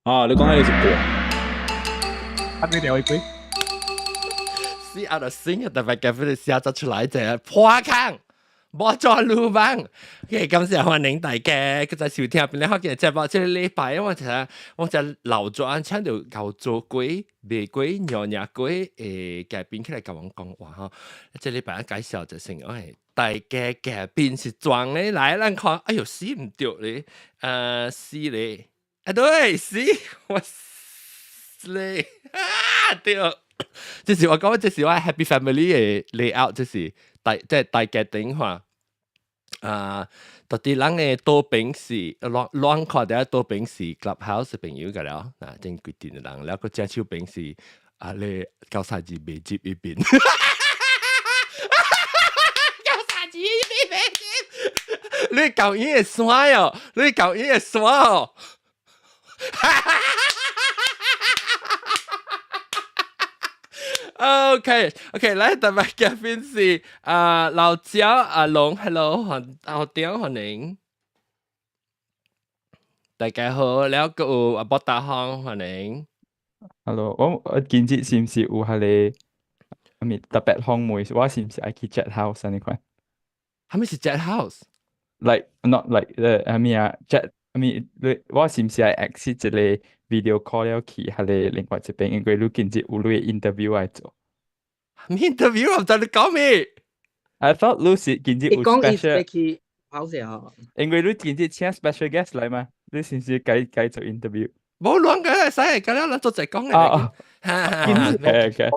哦，你講緊你是過。啊，你條鬼。死啊！就新嘅特別嘅，俾你寫咗出來就係破坑，無做魯莽。OK，感謝歡迎大家，閣再收聽邊咧，好嘅節目。這個禮拜我就留咗按請到舊做鬼、賣鬼、尿尿鬼嘉賓起來共阮講話吼。這禮拜介紹就是講大家嘉賓是裝的來，咱看，哎喲死毋著咧，死咧，啊對，死我死咧，啊對。這是我講，這是我 Happy Family 的 layout，這是大即係大家庭話。啊，到底咱的多邊是亂亂看著多邊是 Clubhouse 朋友個了，嗱真規定的人，了個正手邊是啊你九三二未接一邊，932一邊未接，你舊院會山哦，你舊院會山哦。OK，OK，來特別嘉賓是啊老焦阿龍，Hello，歡點歡迎，大家好，了個有阿博達康歡迎。 Hello，我今日是毋是有彼个啥物特別訪問？我是毋是愛去 chat house 按呢款啥物是 chat house？？Like not like 啥物啊 chat 啥物？你我是毋是愛 exit 一个 video call 了去彼個另外一邊？因為你今日有你的 interview 愛做。咩 interview？我毋知你講咩？ I thought 你是今日有 special，去好勢吼。因為你今日請 special guest 來嘛？你是毋是該該做 interview？無亂講會使，咁樣咱做者講嘅。啊，OK OK。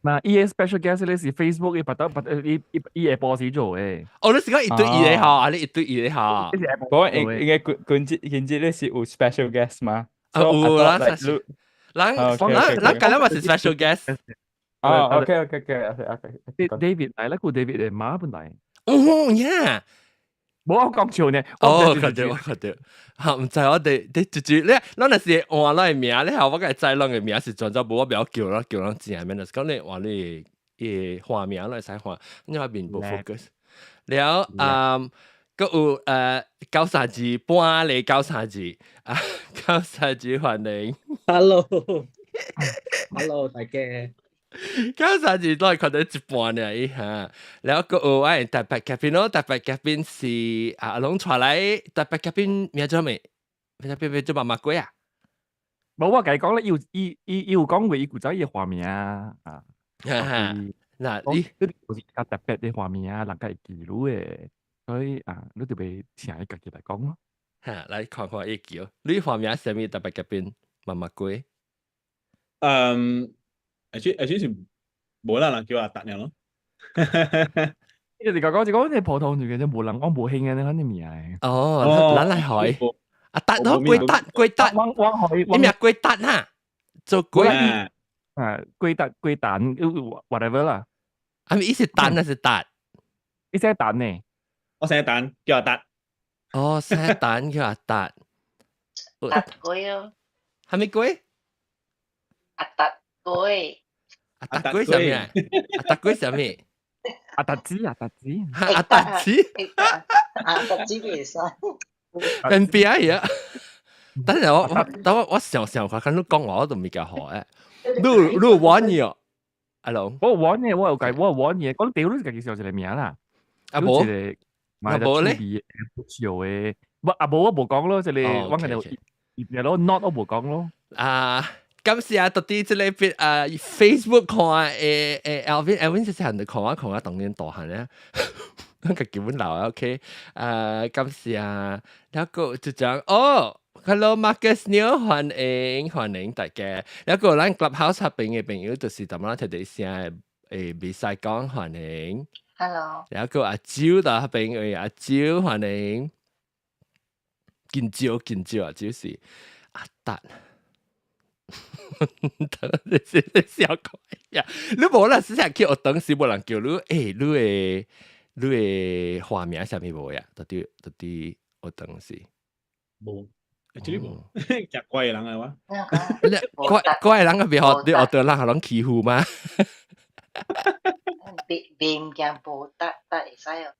嗱，伊個 special guest 咧是 Facebook 伊捌得捌伊伊伊會波時做嘅。哦，你是講一對一的吼，啊，你一對一的吼。我應應該今今日今日你是有 special guest 嘛？啊有啦，人人人今日嘛是 special guest。哦，OK。 David 來啦，個 David 的媽本來。哦呀，無我講笑呢。哦，看到我看到，嚇毋知我哋你直接你，咱若是換咱的名，你後我該知咱的名是轉做無我袂曉叫啦，叫人正名，就是講你換你的花名，咱會使換，你話面無 focus。了啊，閣有932半咧932啊，九三二歡迎。 Hello，Hello 大家。932都係看到一半爾伊嚇，了閣有我特別嘉賓咯，特別嘉賓是阿龍帶來特別嘉賓名叫咩？名叫咩？做媽媽鬼啊？無我共伊講咧，伊有伊伊伊有講過伊古早伊的花名啊。嗱，你你就是較特別的花名，人家會記錄的，所以啊，你就袂請伊家己來講咯。嚇，來看看伊叫，你花名啥物特別嘉賓？媽媽鬼？嗯。Actually 是無人人叫阿達爾咯。你就是講就講你普通就叫無人講無興嘅，你肯定名。哦，咱來學阿達咯，鬼達鬼達，往往海，你名鬼達哈，做鬼啊，鬼達鬼蛋，whatever 啦。啊，咪伊是蛋還是達？伊姓蛋呢？我姓蛋，叫阿達。哦，姓蛋叫阿達。達鬼哦。係咪鬼？阿達鬼。阿達鬼啥物啊？阿達鬼啥物？阿達子，阿達子，阿達子，阿達子袂使。分別啊！等陣我等我我想想看，看你講我都未夠好誒。你你玩嘢哦，阿龍。我玩嘢，我有計，我有玩嘢。講屌你家己想一個名啦。啊無，啊無咧。笑的，無啊無我無講咯，這個我可能一咯，not 我無講咯。啊。感謝啊，到底這個邊啊 Facebook 看Alvin Alvin 是人哋看我看我當年大漢咧，咱個基本老啊 OK，啊感謝啊，然後就講哦，Hello Marcus Neil，歡迎歡迎大家，然後咱 Clubhouse 入邊嘅朋友就是淡仔特別聲袂使講歡迎，Hello，然後阿蕉到嗰邊嘅阿蕉歡迎，緊張緊張啊，就是阿達。你是笑鬼呀！你無啦，實際去學堂時無人叫你，你的花名啥物無呀？到底學堂時無，這裡無，食怪的人來哇。怪怪的人個別學，你學堂人予人欺負嗎？別別唔驚無得得會使哦。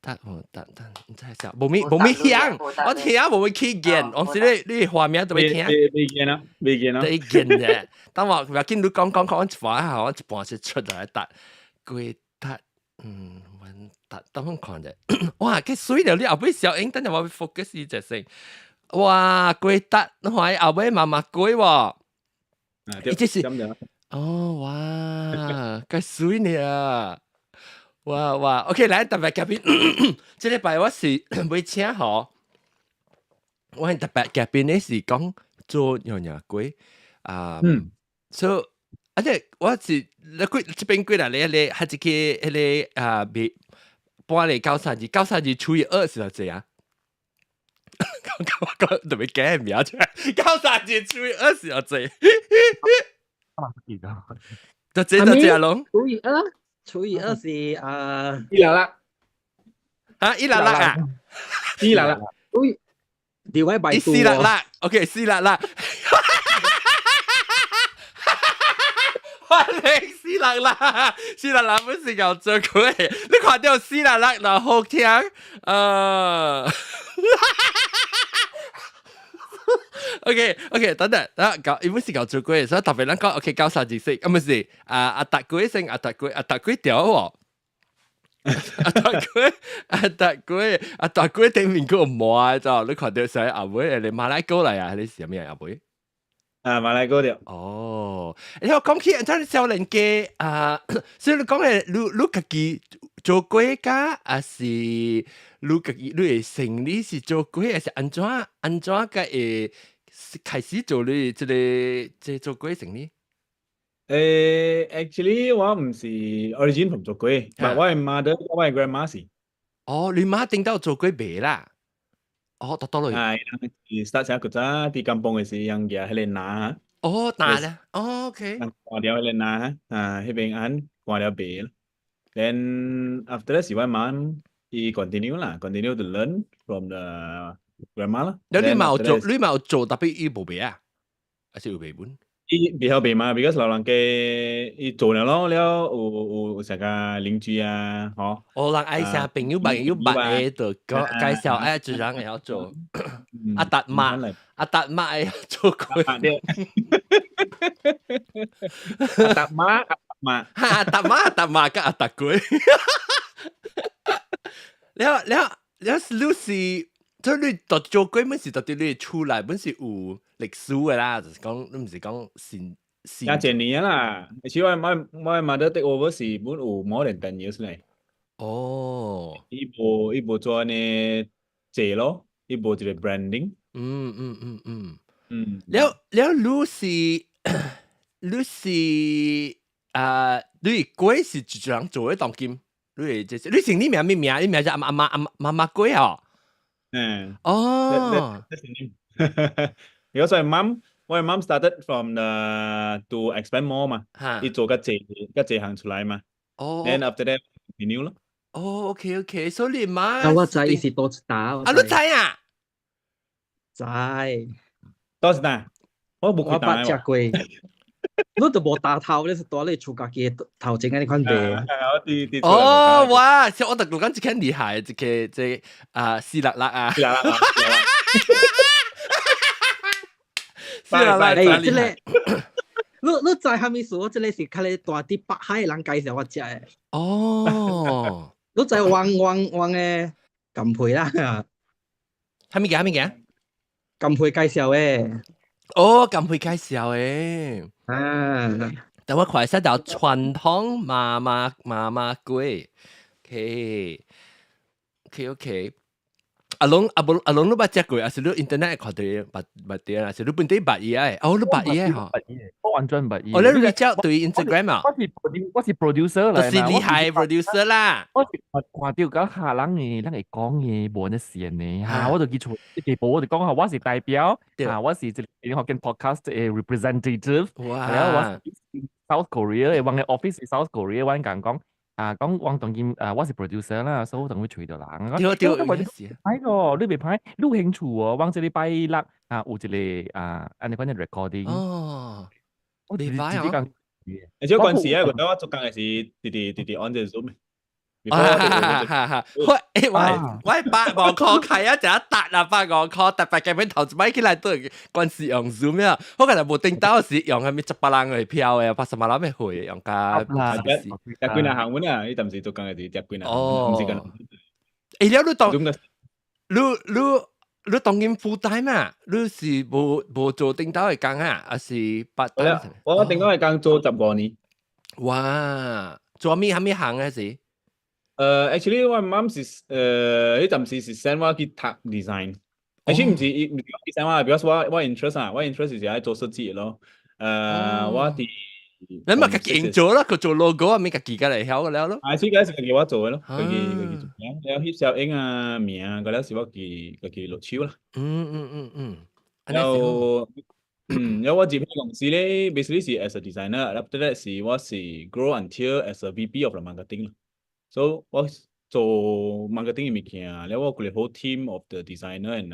達哦達達，唔知係無咪無咪響，我聽無咪起見，我是你畫面都未聽。未見啊，未見啊。未見啫。等我唔要緊，你講講講，我一半下，我一半是出來達粿達，雲達，等我看者。哇，幾水了！你後尾小英，等陣我 focus 一隻先。哇，粿達，你看後尾媽媽粿喎。伊這是，哦哇，幾水呢！哇哇，OK，來特別嘉賓，這禮拜我是欲請吼，我特別嘉賓呢是講做娘惹粿啊，所以而且我是你幾這邊幾啦，你還一個彼个啊，未半暝九三二九三二除以二是偌濟啊？講講講特別驚名出來，九三二除以二是偌濟？就這就這攏除以二，除以二是啊一六六，啊一六六啊，一六六，除以 divide by 一四六六，OK 四六六，歡迎四六六，四六六本是有做過，你看到四六六若好聽，OK OK，等等，等搞，伊本是搞做過，所以特別咱講 OK 九三二四，啊毋是啊阿達粿先阿達粿阿達粿條喎，阿達粿阿達粿阿達粿頂面嗰個膜就你看到誰阿妹，你馬來哥來啊？你是啥物阿妹？啊，馬來哥條。哦，你我講起，真係少年家啊，所以你講嘅，你家己做粿家，還是你家己你的生理是做粿，還是按怎按怎個會開始做你這個這做粿生理？actually 我毋是 origin from 做粿，但我的 mother 我的 grandma 是。哦，你媽頂到做粿賣啦？哦，到倒落去。係，是 start 啥古早佇甘榜的時，人舉彼个籃。哦，籃咧，哦，OK。人掛掉彼个籃，啊，彼邊按掛了賣。Then after that 是我媽伊 continue 啦，continue to learn from the grandma 啦。你媽有做，你媽有做，特別伊無賣啊？還是有賣本？伊袂曉賣嘛，because 老人家伊做了咯，了有啥個鄰居啊，吼。哦，人愛啥朋友朋友捌的就講介紹，哎，自然會曉做。阿達媽，阿達媽會曉做粿。阿達媽，阿達媽，阿達媽，阿達媽佮阿達粿。了了了，你是，即你讀做粿，本是到佇你厝內本是有歷史的啦，就是講你毋是講新新。也一年啦，而且我 mother take over 是本有 more than 10 years 咧。哦。伊無做按呢濟咯，伊無一個 branding。了了，你是啊，你粿是一人做的當今，你這是你姓你名咩名？你名叫阿媽阿媽阿媽媽粿哦。嗯。哦。如果所以 mom，我 mom started from the to expand more 嘛，伊做較濟較濟項出來嘛。哦。 Then after that continue 咯。哦，OK OK，所以你媽。啊，我知伊是佗一搭。啊，你知啊？知。佗一搭？我無我捌食過。你都無打頭，你是蹛咧厝家己的頭前按呢款賣。哦，哇！我特講這個厲害，這個這啊四六六啊。四六六。四六六。欸，這個，你知啥物事？我這個是較咧蹛佇北海的人介紹我食的。哦。你知王王王的甘皮啦？啥物件？啥物件？甘皮介紹的。哦，甘皮介紹的。啊！等我看下叫傳統媽媽媽媽粿。OK，OK OK。阿龍阿無阿龍，你捌食過？還是你 internet 看到捌捌著？還是你本地捌伊個？哦，你捌伊個吼？我完全捌伊。哦，你 reach out 對 Instagram 啊？我是 producer 來就是厲害 producer 啦。我是看到個客人嘅，人會講嘅，無呢線嘅，嚇，我就記錯，一步我就講下，我是代表，嚇，我是這個福建 podcast 的 representative。哇！然後我是 South Korea 的，我的 office 是 South Korea，我講講。啊，講我當今啊，我是 producer 啦，所以我同佢揣著人。對對，歹個，你袂歹，你有興趣哦。我這禮拜六啊，有一個啊，按呢款的 recording。哦，我袂歹哦。而且關係啊，我做工的時，直直直直按這 Zoom。啊哈哈！我欸我我8、5箍開啊，一搭啊8、5箍，特別嘅邊頭一擺起來都關係用 Zoom 啊，我今日無頂到時用係咪10百人嘅票嘅，80萬人嘅會用加。啦，夾幾若項阮啊，伊暫時做工嘅是夾幾若項，毋是干。欸，了你當你當緊 full time 啊？你是無做頂頭嘅工啊？還是 part time？我頂頭嘅工做15年。哇！做咩啥物行啊是？Actually 我媽是彼陣時是 send 我去讀 design。Actually 毋是伊毋是講 send 我，because 我 interest 啊，我 interest 是愛做設計咯。我佇你咪家己做啦，佢做 logo 啊，咪家己家嚟曉個了咯。啊，所以嗰時家己我做嘅咯，家己做。了翕小影啊名啊，嗰了是我家己落手啦。了了我入去公司咧，basically 是 as a designer，after that 是我是 grow until as a VP of the marketing 啦。So 我做 marketing 嘅物件，了我規個 whole team of the designer and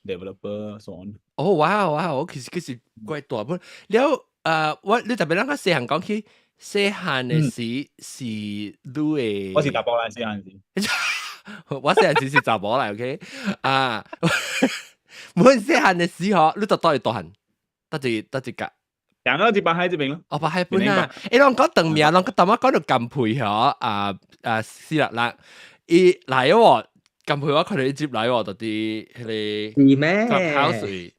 developer so on。哦，哇哇，我其實怪大本。了，我你特別咱較細漢講起，細漢嘅時是你的。我是查埔來細漢時。我細漢時是查某來，OK？啊，每細漢嘅時候，你就倒去大漢，佗一格？行到佇北海這邊咯。哦，北海本啊！欸，攏講當名，攏講淡仔講到甘佩嗬，啊啊死啦啦，伊來喎，甘佩我看到伊接來喎，就佇彼個是咩？ Clubhouse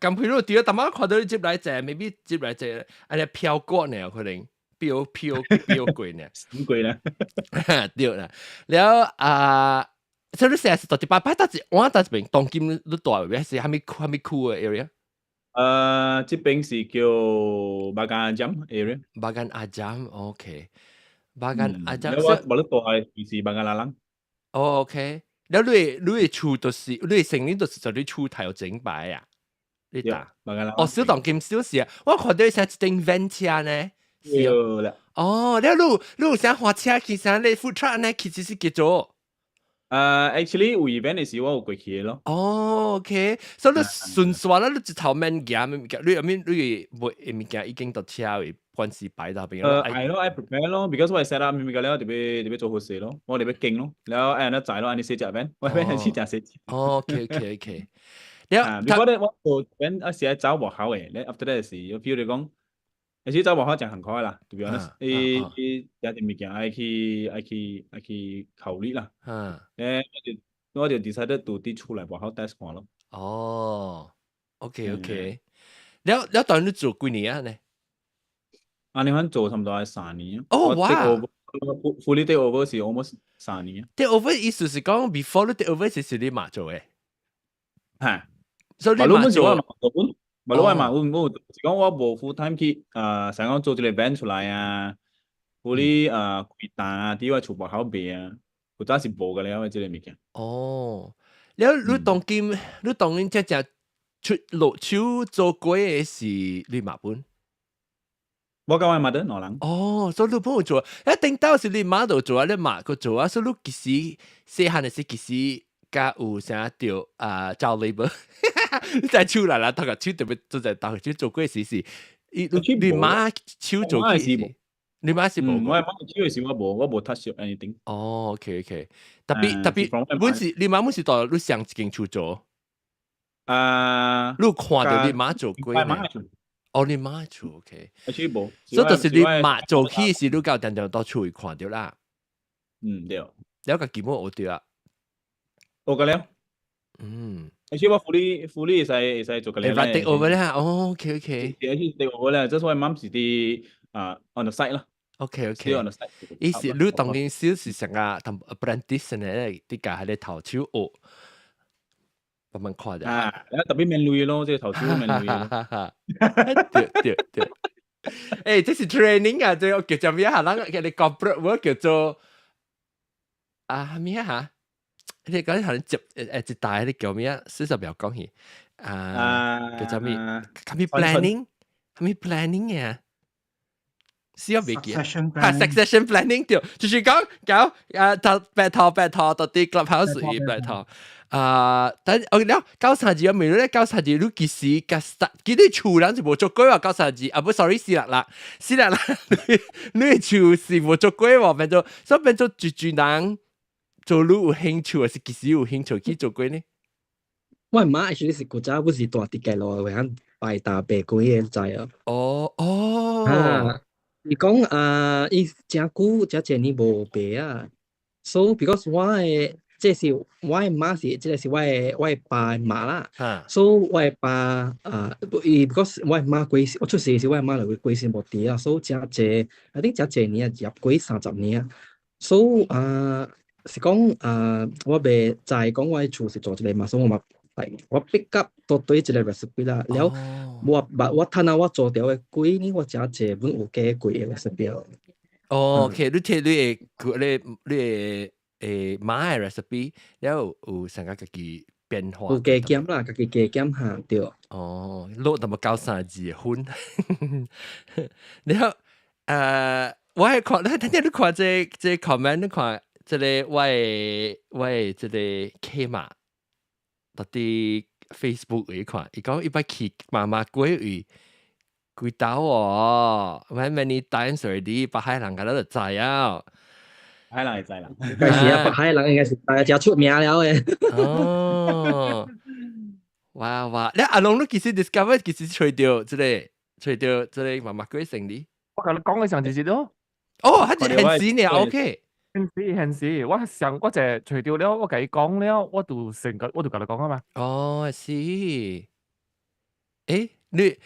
甘佩你對，淡仔看到伊接來者，maybe 接來者，按呢飄過呢，可能飄飄飄過呢，死過啦，對啦，了啊，所以你成日是佇北海，佗一換佗一邊，當今你住位是啥物啥物區嘅 area？這邊是叫 Bagan Ajam area。 Bagan Ajam，OK。Bagan Ajam。我無咧住的是 Bagan Lalang。哦，OK。了你的厝就是你的生意就是在你厝頭前擺啊？你打？ Bagan Lalang。哦，小當今小事啊！我看到啥一頂 van 車呢？對啦。哦，了你有啥花車去啥你 food truck 呢？其實是叫做。 Actually 有 event 的時我有過去的咯。哦，OK，所以你順紲啦，你一頭免行物件，你後面你會物件已經到車位關係擺到邊。愛咯，愛 prepare 咯，because 我 set up 物件了，特別做好勢咯，我特別勁咯，了愛那載咯，按呢細隻 van，我 van 係是誠細隻。哦，OK。了，如果咧我做 van 啊是愛走幕後的，咧 after that 是有 feel 你講，其實走幕後誠辛苦的啦，to be honest，伊伊有啲物件愛去考慮啦。咧我就 decided to 佇厝內幕後 test 看咯。哦，OK。了了，當你做幾年啊？呢？啊，你看做差不多愛3年。哦，哇！Fully take over 是 almost 3年。 take over 意思是講 before 你 take over 是你媽做的。嚇。所以你媽做。無我嘛，我是講我無 full time 去，想講做一個 event 出來啊，fully 開單啊，佇我厝幕口賣啊，有早是無個了，這個物件。哦，了你當今這只出落手做過的是你媽本？我佮我媽的兩人。哦，所以你本有做，一頂到是你媽都做啊，你媽閣做啊，所以你其實細漢的時其實較有啥著啊，找 labor，你在手來啦，頭個手特別做在頭手做過時是，伊你媽手做起，你媽是無？我媽手的時我無 touch anything。哦，OK，特別，本是你媽本是到你上一間厝做，你看著你媽做過呢？哦，你媽做 OK，無，所以就是你媽做起時，你到定定到厝看著啦。嗯，對。了個基本學著啊。學過了。而且我 fully 會使做個了。會 take over 啦，哦，OK。而且 take over 咧，這是我媽是佇啊 on the side 啦。 OK。 on the side。伊是你當年小是成個同 apprentice 呢，佇共彼个頭手學，慢慢看者。啊，特別免鐳咯，這個頭手免鐳。對對對。欸，這是 training 啊，這個叫做咩啊？咱叫你 corporate work 叫做啊咩啊？你講可能接一大你叫咩啊？事實不要講去啊，叫做咩？咩 planning？咩 planning 啊？是要袂記啊？succession planning 對，就是講搞啊頭白頭白頭到底 clubhouse 白頭啊，但我了九三二我問你咧，九三二你幾時甲 start？記得厝人是無做過話九三二，啊不，sorry，四六六，四六六，你厝是無做過喎，變做所以變做住住人做你有興趣，還是幾時有興趣去做粿呢？我媽 actually 是古早不是住佇街路的，響拜大白粿的知啊。哦哦。啊，伊講啊，伊誠久誠濟年無賣啊，so because 我的這是我的媽是，這個是我的爸的媽啦。So 我的爸啊，伊 because 我的媽過身，我出世時我的媽就過身無佇啦，so 誠濟，I think 誠濟年啊，入過30年啊。So 啊，是講啊，我袂知講我的厝是做這個嘛，所以我嘛來我 pick up 都對這個 recipe 啦。了我捌我趁啊，我做著的粿呢，我誠濟本有加粿的 recipe。哦，OK，你睇你的媽的 recipe，了有成個家己變化。有加減啦，家己加減下對。哦，落淡薄九三字分。然後我係看，你睇下你看這 comment，你看這個我的這個 K 嘛，到佇 Facebook 裡看，伊講伊捌去媽媽粿位幾兜哦，many times already，北海人家都就知啊。海人會知啦。該是啊，北海人應該是大家出名了的。哦，哇哇！你阿龍你幾時 discover 幾時揣著這個揣著這個媽媽粿生意？我共你講嘅上一節咯。哦，佢是現時呢，OK。現時現時，我上我就揣著了，我共伊講了，我就成個我就共你講啊嘛。哦，是。誒，你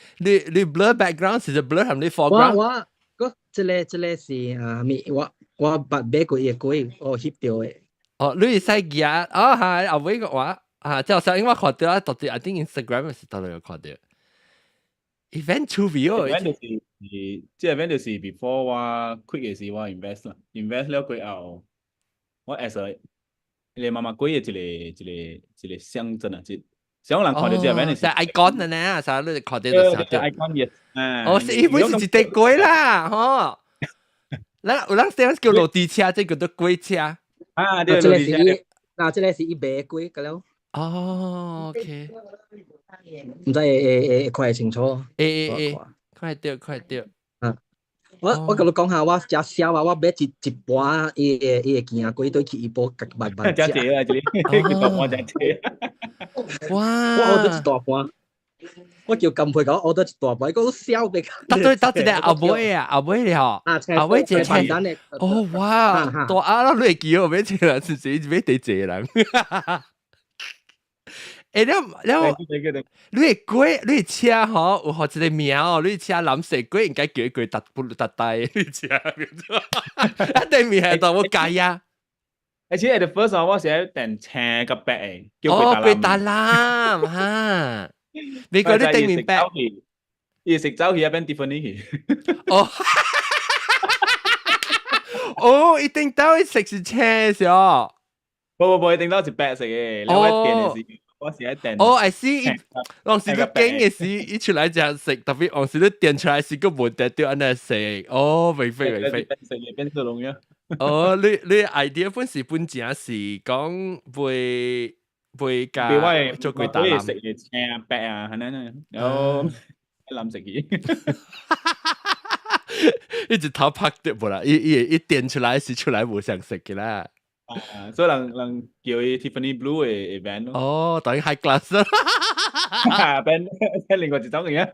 blur background 是 blur 係你 foreground？我我個這個是啊，咪我捌買過伊的粿，我翕著的。哦，你會使寄哦，係後尾個話啊，即係上因為看到啊，到底 I think Instagram 是到底有看到。event 出味哦，event 就是，這 event 就是 before 我 quit 嘅時我 invest 啦，invest 了過後，我 as a 你媽媽粿嘅一個象徵啊，即上人看到這 event 是 icon 的呢，啥你看到就曉得。 icon 嘅，哦，是伊本是一塊粿啦，吼。咱有人說叫落地車，這叫做粿車。啊，對，這個是伊，嗱，這個是伊賣粿個了。哦，OK。毋知會看會清楚。會會會，看會著，看會著。啊，我共你講下，我食痟啊，我買一盤伊的羹粿對去伊埔慢慢食。食濟啊，這個，一大盤食濟。哇！我學咗一大盤，我叫金佩講學咗一大盤，伊講痟袂。得對得一個後尾啊，後尾咧吼，後尾一個簡單的。哦哇，大阿啦，你會記我買一個，是誰買第濟人？欸，了了，你的粿，你的車吼，有予一個名哦，你的車藍色粿應該叫伊粿達不達呆，你車啊，對面係當我改呀。而且 at the first 我是喺訂青佮白的，叫哦，粿達藍哈，美國你頂面白，伊食走去一邊 Tiffany 去。哦，哦，一定到伊食是青是哦。不不不，一定到是白色嘅，你我點的是。我是喺訂。哦，I see。當時你揀嘅時，一出來就食，特別當時你點出來是個問題，對按呢食。哦，明白明白。食嘢變做龍樣。哦，你 idea 本是本正是講袂袂加做粿達藍。食嘢青白啊，係呢，然後藍色嘅。一直頭拍掉無啦，伊點出來是出來無相食嘅啦。啊，所以人叫伊 Tiffany Blue 嘅 event 咯。哦，等於 high class 啦。變變另外一種嘢。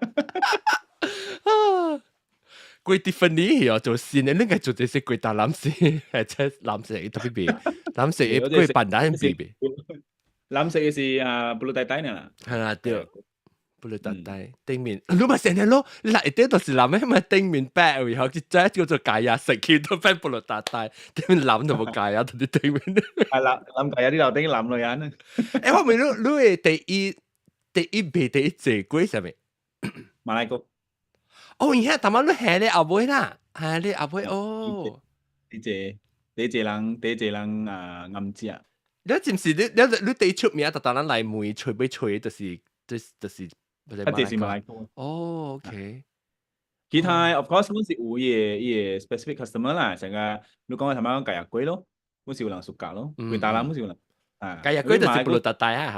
粿 Tiffany 哦，做新的，你應該做這些粿達藍色，係即藍色特別別，藍色嘅粿板藍別別。藍色嘅是啊，布魯大大呢。係啦，對。布魯大大頂面，你咪成日咯，你一啲都是藍嘅，咪頂面白，然後佢再叫做芥啊，食佢都變布魯大大，頂面藍就冇芥啊，啲頂面。係啦，藍芥啊，啲樓頂藍女人。欸，我問你，你的第一賣第一隻粿啥物？馬來粿。哦，而家頭晚你係你後尾啦，係你後尾哦。第一隻人啊，暗食。你是毋是你第一出名，逐逐人來問揣欲揣，就是。啊，這是馬來粿。哦，OK。其他 of course 阮是有伊個 specific customer 啦，成個你講嘅頭先講芥仔粿咯，阮是有人 suka 咯，粿達藍阮是有人。啊，咖椰粿就是 pulut tatal 啊，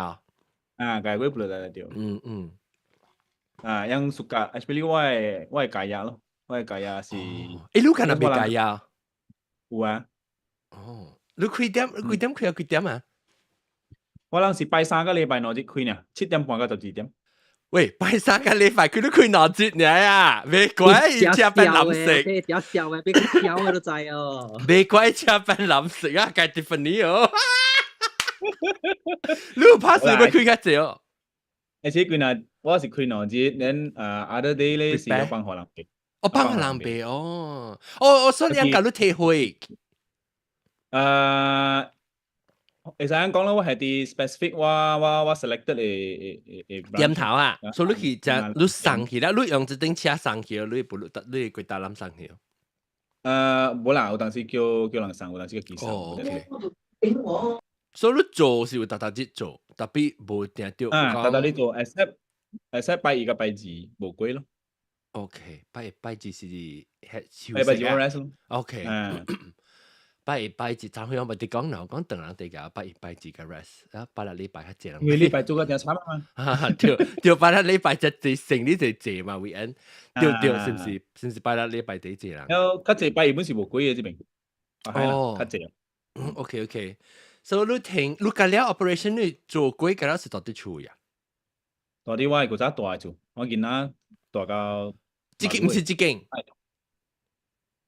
嚇。啊，咖椰粿 pulut tatal 對。啊，樣 suka，especially 我的 kaya 咯，我的 kaya 是。誒，你敢若賣 kaya？有啊。哦，你開點？你幾點開啊？幾點啊？我人是拜三個禮拜兩日開呢，7點半到12點。喂，拜三個禮拜佢都開兩日呢啊！別怪食飯臨食，食笑嘅，別笑嘅都知哦。別怪食飯臨食啊，該 Tiffany 哦。你有拍算要開較濟哦？而且佢若我是開兩日，then other day 咧是要放予人賣。哦，放予人賣哦。哦，我所以你共你提貨。會使講咯，我係啲 specific，我 selected 的店頭啊，所以你去食，你送去啦，你用這頂車送去，你不你規大籃送去。無啦，有當時叫人送，有當時叫寄送。哦，OK。所以你做是有逐逐日做，tapi 無定著。啊，逐逐日做，except 拜一佮拜二無粿咯。 OK，拜一拜二是休息啊。拜二 rest 咯。 OK。拜一拜二，昨昏我咪佇講啦，講唐人地個拜一拜二個 rest，啊拜六禮拜較濟人。因為禮拜做個真慘啊嘛。對對，拜六禮拜就濟生理就濟嘛，weekend。對對，是毋是？是毋是拜六禮拜第濟人？了較濟拜一本是無粿的這邊。哦，較濟。 OK OK，所以你停，你甲了 operation 你做粿，甲了是蹛佇厝呀？蹛佇我的古早大厝，我囡仔蹛到。這間毋是這間。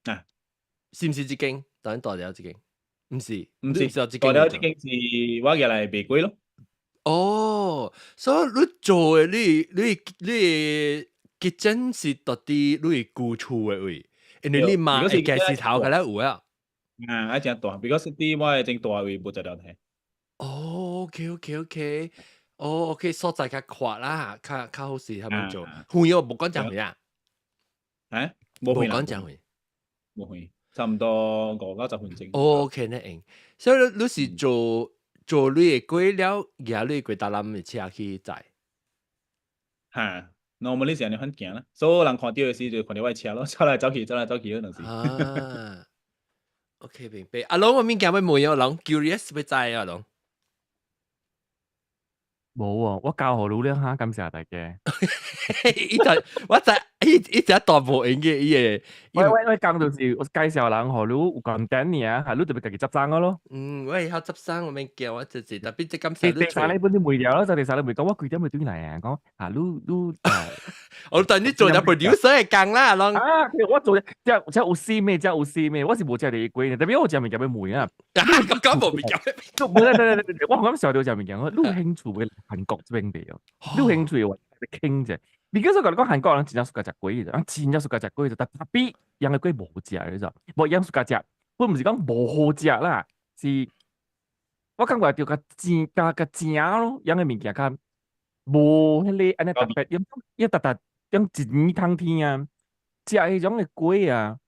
啊？是毋是這間？當然蹛了這間，毋是，毋是，蹛了這間是我舉來賣粿咯。哦，所以你做的你 kitchen 是蹛佇你舊厝的位，因為你媽會家洗頭較了有啊。啊，愛誠大，because 佇我的真大位無才了提。哦，OK，哦，OK，所在較闊啦，較好勢他們做。遠哦，無講誠遠啊。啊？無講誠遠，無遠，差毋多5到10分鐘。哦，OK，那用。所以你是做你的粿了，舉你過大欖的車去載。哈，normally 是按呢款行啦，所有人看著的時就看著我的車咯，走來走去，走來走去嗰陣時。啊，OK，明白。阿龍，我物件欲問啊，龍 curious 欲知啊，龍。無啊，我交予你了哈，感謝大家。伊就我知，伊只大無閒嘅伊個。我講就是我介紹人予你有 content 爾，嚇你就欲家己執生個咯。嗯，我會曉執生，我免驚我就是，tapi 這感謝你。第三你本你袂了咯，就第三你袂講我幾點會轉來啊？講啊，你我等你做咗 producer 的工啦，攏。啊，我做這這有死咩？這有死咩？我是無食第一粿，tapi 我食物件欲問啊。咁講無物件。無咧咧咧，我咁想著食物件，你有興趣欲韓國這邊袂哦？你有興趣的話，傾者。你嗰時候講韓國人真正 suka 食粿的，人真正 suka 食粿的，但 tapi 樣的粿無好食，你知無？樣 suka 食，本毋是講無好食啦，是我感覺就較正較較正咯，樣的物件較無彼个按呢特別，用一逐逐用一年通天啊，食彼種的粿啊，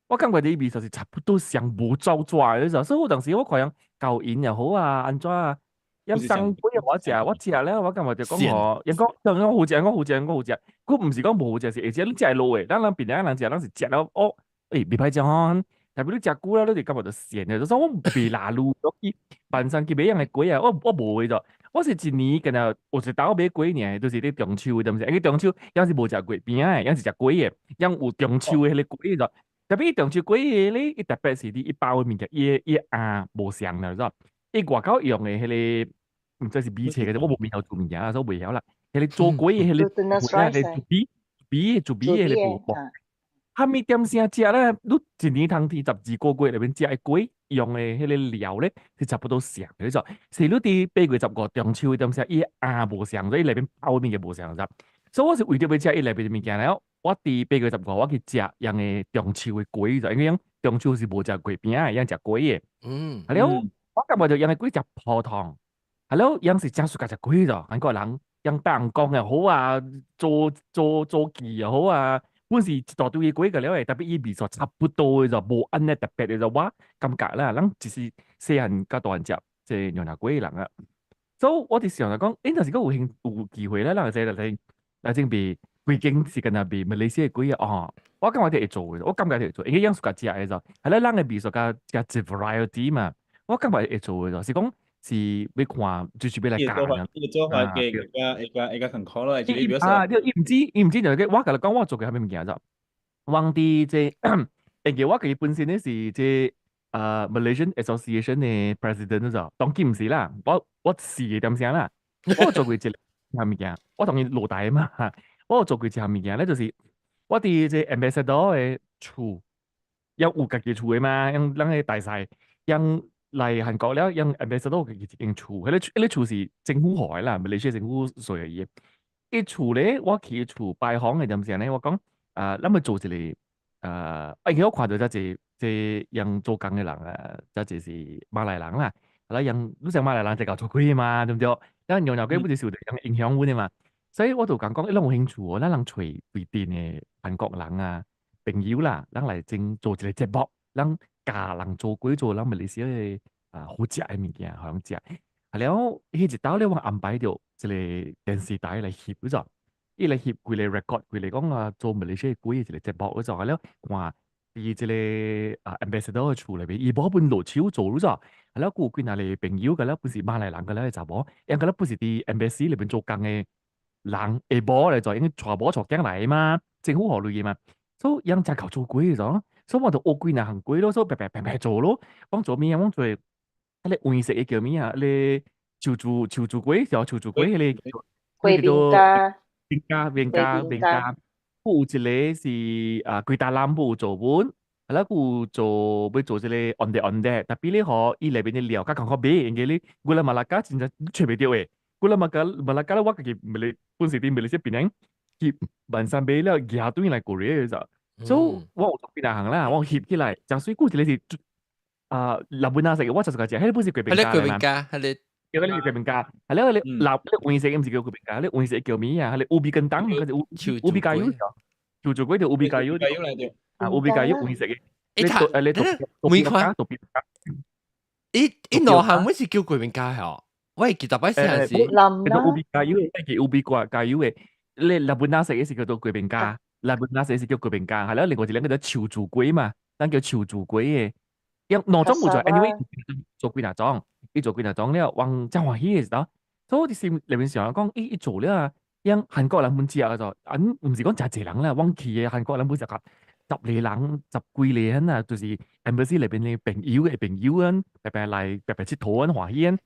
我感覺佇味就是差不多上無走紙，你知？所以有當時我看人教𪜶又好啊，按怎啊？用送粿我食，我食了，我感覺就講吼，𪜶講，講好食，講好食，講好食，佢毋是講無好食，是會食你食會落的。咱人平常人食，咱是食了哦，欸，袂歹食吼。特別你食久了，你就感覺就鹹的。就說我袂拉擼去辦山去買樣的粿啊，我無的就，我是一年敢若有一擺買粿爾，就是佇中秋的，毋是？因為中秋𪜶是無食月餅的，𪜶是食粿的，𪜶有中秋的彼个粿就。特別中秋粿的咧，伊特別是你伊包的物件，伊的餡無相啦，知無？伊外口用的彼個，毋知是米切的，我無面頭做物件，所以袂曉啦。彼個做粿的彼個，彼個煮米的彼個布，蝦米點聲食咧？你一年通天12個月內面食的粿，用的彼個料咧，是差不多相的，你知？是你佇8月15中秋的點聲，伊餡無相，所以內面包的物件無相，知？所以我是為著欲食伊內面的物件了，我佇八月十五我去食𪜶的中秋的粿，就因為中秋是無食月餅的，𪜶食粿的。了，我感覺就𪜶的粿誠普通，了，𪜶是誠 suka 食粿的，韓國人，𪜶辦公又好啊，做記又好啊，本是一大堆的粿個了的，tapi 伊味素差不多的就無按呢特別的就我感覺啦，咱只是細漢佮大漢食這個牛奶粿的人啊。所以我佇想來講，若是閣有興有機會咧，咱會使來準備規間是敢若賣馬來西亞粿啊，哦，我感覺會做的，我感覺會做，因為𪜶 suka 食的就，係咧，咱的味素較較濟 variety 嘛，我感覺會做的，就是講是欲看，就是欲來伊教人。伊做法嘅會較會較會較艱苦咯，就是比如啊，伊毋知就係我共你講，我做過啥物物件咋？我佇這，因為我家己本身咧是這Malaysian Association 的 president 咋，當今毋是啦，我是嘅點聲啦，我做過一個項物件，我同伊落台嘛，我有做過一項物件咧，就是我佇這 ambassador 的厝，有有家己厝的嘛，用咱個大細，用來韓國了，用 ambassador 家己一間厝，彼個厝是政府予的啦，馬來西亞政府所有的。伊厝咧，我去厝拜訪的點聲咧，我講啊，咱欲做一個因為我看到遮濟這用做工的人啊，遮濟是馬來人啦，啊，用你像馬來人就𠢕做粿嘛，對毋對？咱娘惹粿不是受著影響阮的嘛，所以我就講講，伊攏有興趣哦，咱人揣對陣的韓國人啊朋友啦，咱來整做一個節目，咱教人做粿做咱馬來西亞的啊好食的物件，予人食。啊了，彼一道咧，我安排著一個電視台來翕嗰伊來翕規個 record，規個講啊做馬來西亞粿的一個節目嗰種，啊了看佇這個啊 ambassador 的厝內面，伊無本落手做嗰種，啊了閣有幾若個朋友，個了本是馬來人，個了查某，因個了本是佇 embassy 內面做工的人，下某來做，因為娶某娶囝來嘛，政府予鐳的嘛，所以𪜶誠𠢕做粿嗰種，所以我就學幾若項粿咯，所以白白白白做咯，講做物啊，講做，彼個黃色的叫物啊，彼個樹柱粿，叫樹柱粿，彼個粿麵家，麵家麵家麵家，有一個是啊，粿達南部做本，啊，啦有做欲做這個ondeh ondeh，特別咧吼，伊內面的料較艱苦買，因為你 gula melaka 真正揣袂著的，gula melaka 咧，我家己馬來本是佇馬來西亞檳城去萬山買了，寄轉來 Korea 咋，所以我有做幾若項啦，我翕起來，誠媠，閣一個是啊，labu 色的，我就是個食，彼個本是粿麵家彼個粿麵家，彼個。叫嗰個粿麵家，係咧，你老你黃色毋是叫粿麵家，你黃色叫物啊？彼個 ubi kentang，還是 ubi kayu？樹柱粿就 ubi kayu，啊，ubi kayu 黃色的。你睇，你每款，伊伊兩項每是叫粿麵家吼，我會記得擺時陣是，叫做 ubi kayu，叫 ubi kayu 的，你 labu 色的是叫做粿麵家，labu 色是叫粿麵家，係啦，另外一個叫做樹柱粿嘛，咱叫樹柱粿的。用兩種無做，anyway 做幾若種，伊做幾若種了，往真歡喜的時候，所以我佇心內面想講，伊伊做了啊，讓韓國人本食個就，啊，毋是講誠濟人啦，往去的韓國人本食甲十個人、十幾個人啊，就是 embassy 內面的朋友的朋友啊，白白來白白𨑨迌啊，歡喜啊，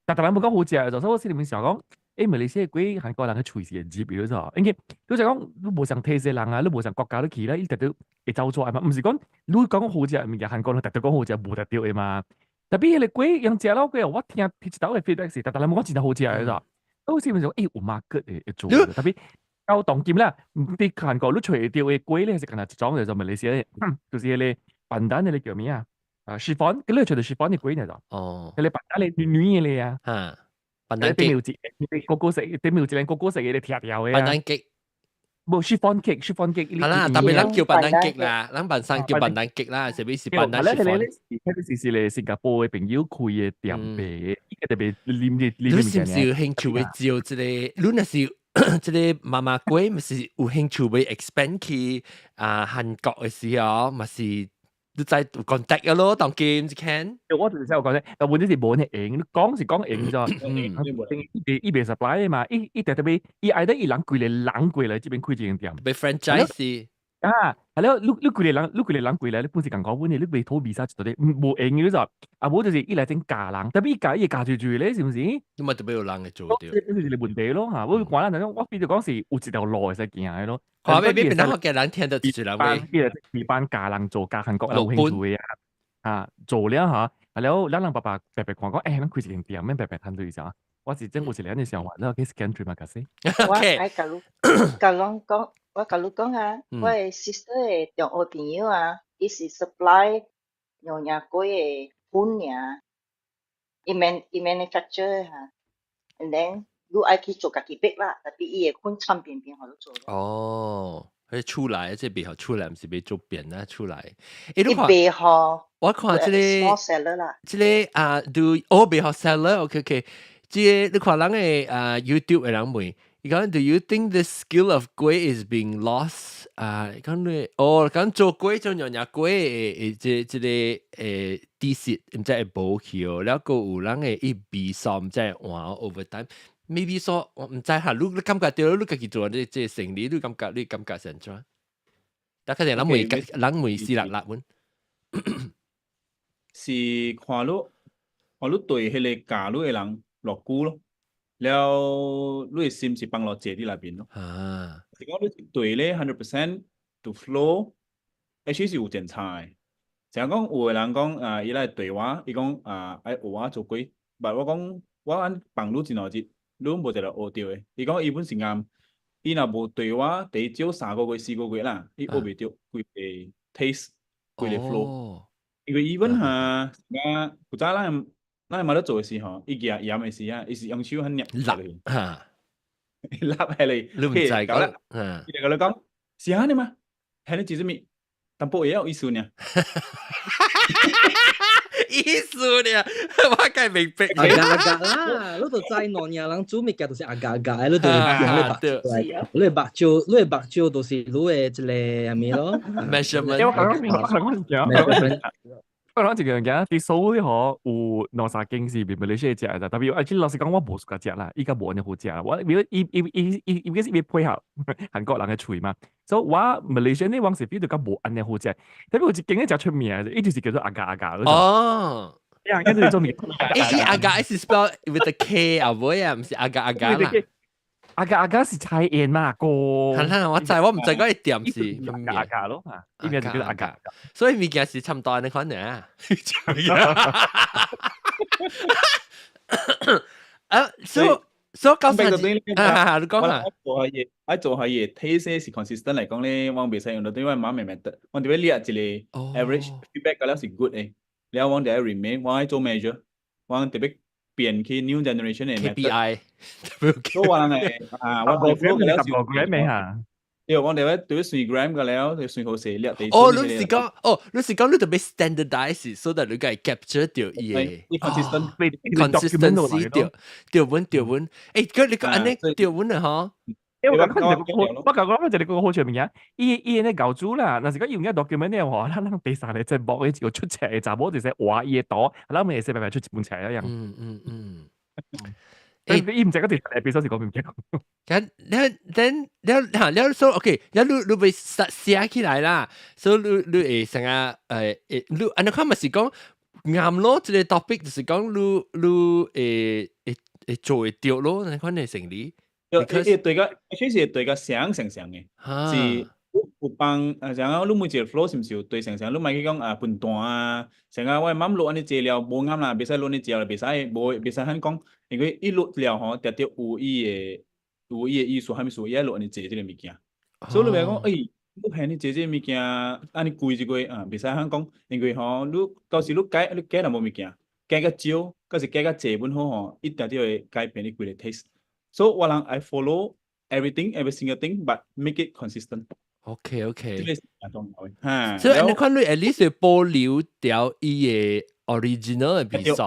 逐逐人無講好食，就所以我心裡面想講，馬來西亞粿韓國人的喙是會入去咗，因為你就講你無相特色人啊，你無相國家你去咧，伊直直會走出來嘛，毋是講你講好食物件，韓國人直直講好食，無特對的嘛。特別彼個粿用食了粿，我聽聽一道的 feedback 是，逐逐人講真正好食的咋。我是毋是講，有 market 會做，特別到當今啦，佇韓國你揣會著的粿咧，是干焦一種，就是馬來西亞，就是彼個pandan 的叫物啊？啊，chiffon，佮你揣著 chiffon 的粿呢就。哦。彼個 pandan 的軟軟的咧啊。哈。pandan 頂面有一個高高色，頂面有一個高高色的咧拆掉的啊。 pandan cake。無 chiffon cake，chiffon cake。係啦，特別咱叫 pandan cake 啦，咱辦生叫 pandan cake 啦，是咪是 pandan chiffon？彼個是咧新加坡的朋友開的店賣，伊個特別啉的啉你是毋是有興趣欲招這個？你若是這個媽媽粿，毋是有興趣欲 expand 去啊韓國的時候，嘛是你知有 contact 個咯，當今一間。我就是有講咧，但問題是無呢閒，你講是講閒咋？伊伊袂 supply 嘛，伊伊特別伊愛得伊人規個人過來這邊開一間店。欲 franchise。啊，係了，你規個人，你規個人過來，你本是共講本的，你袂討 visa 就對，無閒的你就，啊無就是伊來整教人，特別伊教伊會教濟濟咧，是毋是？你嘛特別有人會做著。這是一個問題咯嚇，我看咱我比如講是有一條路會使行的咯。看欲欲變哪個人聽到一人話？一班教人做教韓國人有興趣的啊，啊做了嚇，啊了咱人爸爸白白看講，欸，咱開一間店，免白白趁錢啥。我是真有一個按呢想法，你去 scan 嘛，較勢。我愛共你共攏講，我共你講啊，我的 sister 的中學朋友啊，伊是 supply 娘惹粿的粉爾，伊 manufacture 哈，and then 你愛去做家己 bake 啦，特別伊的粉產品變予你做。哦，彼厝內，這賣予厝內，毋是賣做邊啊厝內。伊賣予我看這個 small seller 啦，這個啊，對，哦賣予 seller，OK OK。這個你看人的啊 YouTube 的人問，伊講，Do you think the skill of 粿 is being lost？啊，講你哦，講做粿做娘惹粿會這個知識毋知會無去哦，了閣有人會伊味素毋知會換 over time。maybe 說我毋知哈，你感覺著你家己做這生理，你感覺是按怎？大家人問人問死辣辣阮，是看你對彼個教你的人偌久咯，了你的心是放落濟佇內面咯。是講你是對咧 100% to flow，actually 是有真差的。像講有的人講啊，伊來對我，伊講啊愛學我做粿，但我講我按幫你一兩日，你無一個學著的。伊講伊本是啱，伊若無對我，第一少3個月、4個月啦，伊學袂著規個 taste，規個 flow。因為 even 哈，啊，古早咱嘛咧做的時候，伊舉鹽的時啊，伊是用手很捏辣哈，辣下嚟，你毋知講，伊就共你講，是按呢嗎？係你知啥物？淡薄會有意思呢。意思呢？我梗明白。 Agak-agak 啦，你就知娘惹人煮物件就是 agak-agak 的，你就用你目睭，你目睭，你目睭就是你的一個啥物咯。 measurement。我講講我講一個物件，佇首爾嗬有兩三間是馬來西亞食的，特別其實老實講，我無 suka 食啦，伊較無按呢好食啦。我如果伊伊伊伊伊是伊配合韓國人的喙嘛，所以我馬來西亞呢往時 feel 到較無按呢好食。特別有一間咧誠出名，伊就是叫做 Agak Agak。哦。呀，跟住做物。伊 Agak 是 spell with a K 啊，唔會啊，毋是 Agak Agak 啦。 Agak Agak 是菜園嘛，哥。係啦，我知，我毋知嗰個店是 Agak Agak 咯，嚇，伊名就叫做 Agak。所以物件是差毋多按呢款爾。啊，所以九三啊，你講啊，做下嘢，愛做下嘢，taste 是 consistent 嚟講咧，我袂使用到對我媽咪咪得，我特別列一個 average feedback 個了是 good 的，了我就愛 remain，我愛做 measure，我特別變去 new generation 的 KPI。所以我人會啊，我個 flow 個了是 gram 咩嚇？對，我哋咧對算 gram 個了，就算好勢列地。哦，你是講，哦，你是講你特別 standardize，所以你個 capture 著伊個 consistent consistency 對，對穩對穩。誒，佢你講按呢對穩啊，嗬？我講一個好處物件，伊呢舊主啦，若是講用個 document 的話，咱人第三個節目，一個出冊的查某就是畫伊的圖，咱咪會使白白出一本冊一樣。誒，伊毋知個第三個 episode 是講物件。咁你等了嚇了所 OK，了你欲寫寫起來啦，所以你會成個你按呢看嘛是講啱咯，這個 topic 就是講你會做會著咯，你看你成理。對，對個，確實對個相成相的，是有幫像講你每一個 flow 是毋是有對成成？你莫去講啊分段啊，像講我媽滷按呢濟料無啱啦，袂使滷按呢濟啦，袂使無袂使按講，因為伊滷了吼，定著有伊的意思，啥物事，伊愛滷按呢濟這個物件。所以你袂講，欸，你按呢濟這個物件，按呢貴一個啊，袂使按講，因為吼，你到時你改淡薄物件，改較少，抑是改較濟本好吼，一定著會改變你規個 taste。所以我人愛 follow everything, every single thing, but make it consistent。 OK。這個是較重要的。哈，所以你看你 at least 保留掉伊的 original 的味素。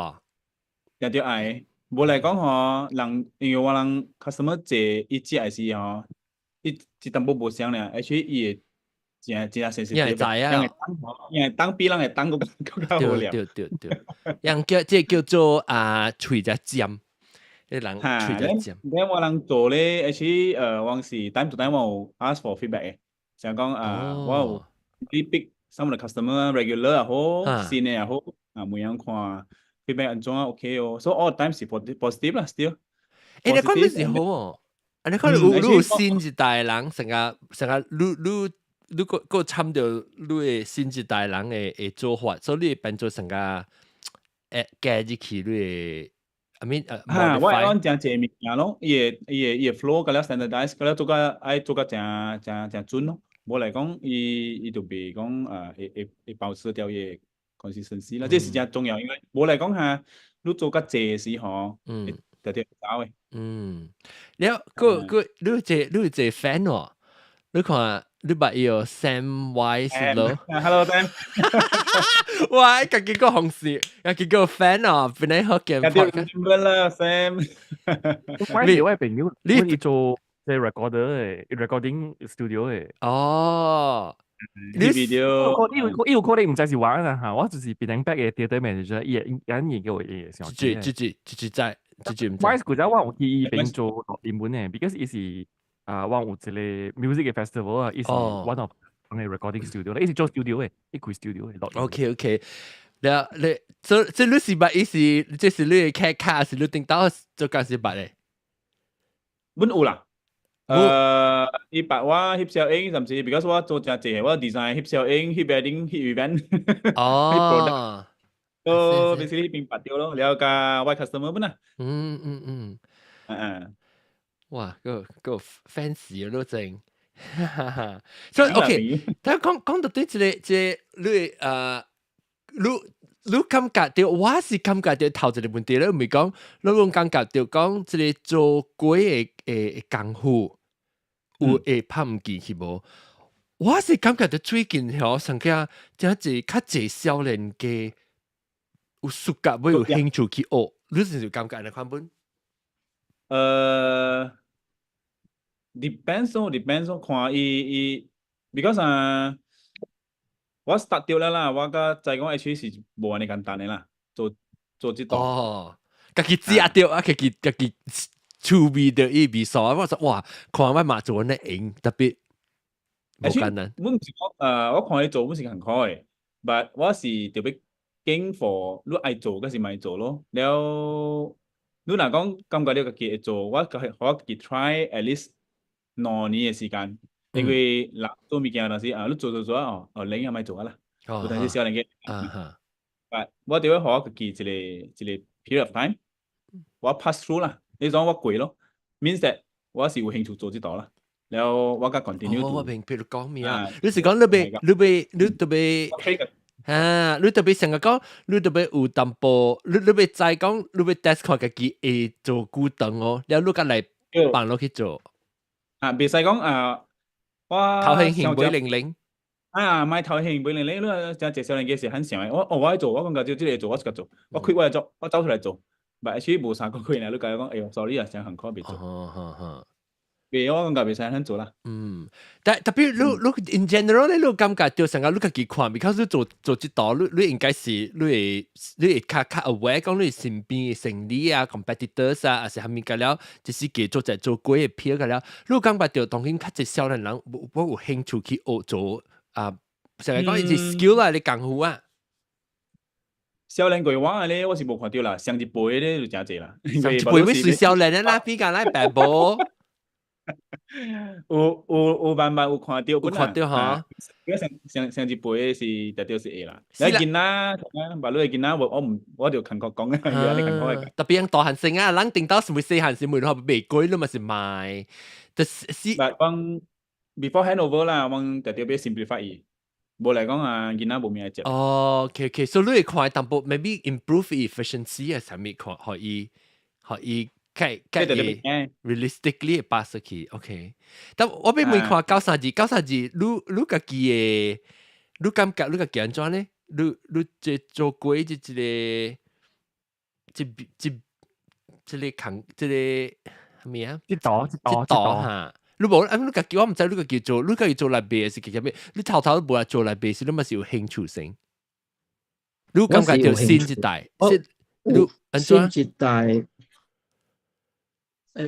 定著愛，無來講吼，人因為我人 customer 坐伊食的時吼，伊一淡薄無相爾，而且伊會真真正伊會知啊，伊會當比人會當閣較好料。對對對，人叫這叫做啊喙只尖。你人喙只尖。你我人做咧，而且往時 time to time 我有 ask for feedback 的，像講啊，我有 pick some of the customer regular 也好，新的也好，啊每樣看 feedback 按怎 OK 哦，所以 all time 是 positive 啦，still。欸，你看咩是好哦？啊，你看有新一代人，成個成個你閣參著你的新一代人的做法，所以你會變做成個加入去你的，I mean 哈，我講誠濟物件咯，伊的 flow 甲了 standardize，甲了做甲愛做甲誠誠誠準咯。無來講，伊就袂講會保持掉伊的 consistency 啦，這是誠重要，因為無來講哈，你做較濟時吼，會定定走的。嗯，了，閣你有一個 fan 哦，你看你捌伊個 Sam Wise 咯？Hello Sam，哇，家己個紅事，家己個 fan 哦，本來好見。家己啦 Sam，我是我朋友，你做即係 recorder 嘅，recording studio 嘅。哦，你 video 伊有可能毋知是我啦嚇，我就是變成 back 嘅 theatre manager，伊會引研叫我伊上。這這這這這在這這毋知。我古早我有去伊邊做錄音本嘅，because 伊是啊，我有一個 music 嘅 festival 啊，伊是 one of 個 recording studio 咧，伊是做 studio 嘅，伊開 studio 嘅錄音。 OK，你你這這你是捌伊是，這是你嘅客卡，是你頂到做幹是捌嘅？阮有啦。伊捌我翕攝影，甚至 because 我做誠濟，我 design 翕攝影、翕 wedding、翕 event、翕 product。都 basically 邊捌著咯，了佮我 customer 本啊。嗯嗯。哇，個個 fancy 咯正。所以 OK，但講講到對這個這個你你感覺到，我是感覺到頭一個問題咧，唔係講你攏感覺到講這個做粿的功夫有會拍毋見去無？我是感覺到最近吼，上個真濟較濟少年家有暑假要有興趣去學，你是有感覺按呢款本？ Depends on 看伊伊，because 啊，我 start 掉了啦，我佮知講 actually 是無按呢簡單的啦，做做這道。哦，家己食著啊，家己家己趣味著伊味素啊，我說哇，看我嘛做按呢用，特別無簡單。阮毋是講，我看伊做，阮是艱苦的，but 我是特別揀 for 你愛做，抑是莫做咯。了，你若講感覺你家己會做，我就我家己 try at least 2年的時間，因為人做物件就是啊，你做做做啊，哦，哦，你也莫做啊啦，有當時少年家。But 我就會予我家己一個一個 period of time，我 pass through 啦，你講我過咯，means that 我是有興趣做這道啦，然後我佮 continue 哦，我明白你講咩啊？你是講你欲你欲你特別啊，你特別成日講，你特別有淡薄，你你欲知講，你欲 test 看家己會做久長哦，然後你佮來放落去做。啊，袂使講啊，我頭興興尾零零。啊，莫頭興尾零零，你真濟少年家是很想的。我哦，我愛做，我感覺就這個做，我就做，我開我來做，我走出來做。但係無3個月呢，你共我講，哎喲，sorry 啊，真艱苦袂做。袂，我感覺袂使按呢做啦。嗯，但特別你你 in general 咧，你感覺到成個你家己看，because 你做做這道，你你應該是你會你會較較 aware 講你身邊的生理啊，competitors 啊，還是啥物個了，就是給做在做粿的片個了，你感覺到當今較濟少年人，我有興趣去學做啊，成日講伊是 skill 啦，你功夫啊。少年過我咧，我是無看著啦，上一輩咧就誠濟啦。上一輩欲算少年的啦，比較咱爸母。有有有慢慢有看著，有看著吼。上上上一輩是絕對是會啦。你囡仔，別你的囡仔，我我毋我就艱苦講啊，你艱苦的。特別大漢生啊，咱頂到是毋細漢時，每學賣粿，你嘛是賣。就是 But 講 before handover 啦，我絕對欲 simplify 伊。無來講啊，囡仔無物愛食。哦，OK，所以你會看淡薄，maybe improve efficiency 啊，啥物看，予伊予伊計計 realistically 會 pass 去，OK。但我欲問看九三二九三二，你你家己的，你感覺你家己按怎呢？你你這做粿這一個，這這這個扛這個啥物啊？這道這道這道哈。你無啊？你家己我毋知你家己做，你家己做來賣是其實咩？你頭頭都無來做來賣，是你嘛是有興趣先。你感覺著新一代，你按怎？新一代。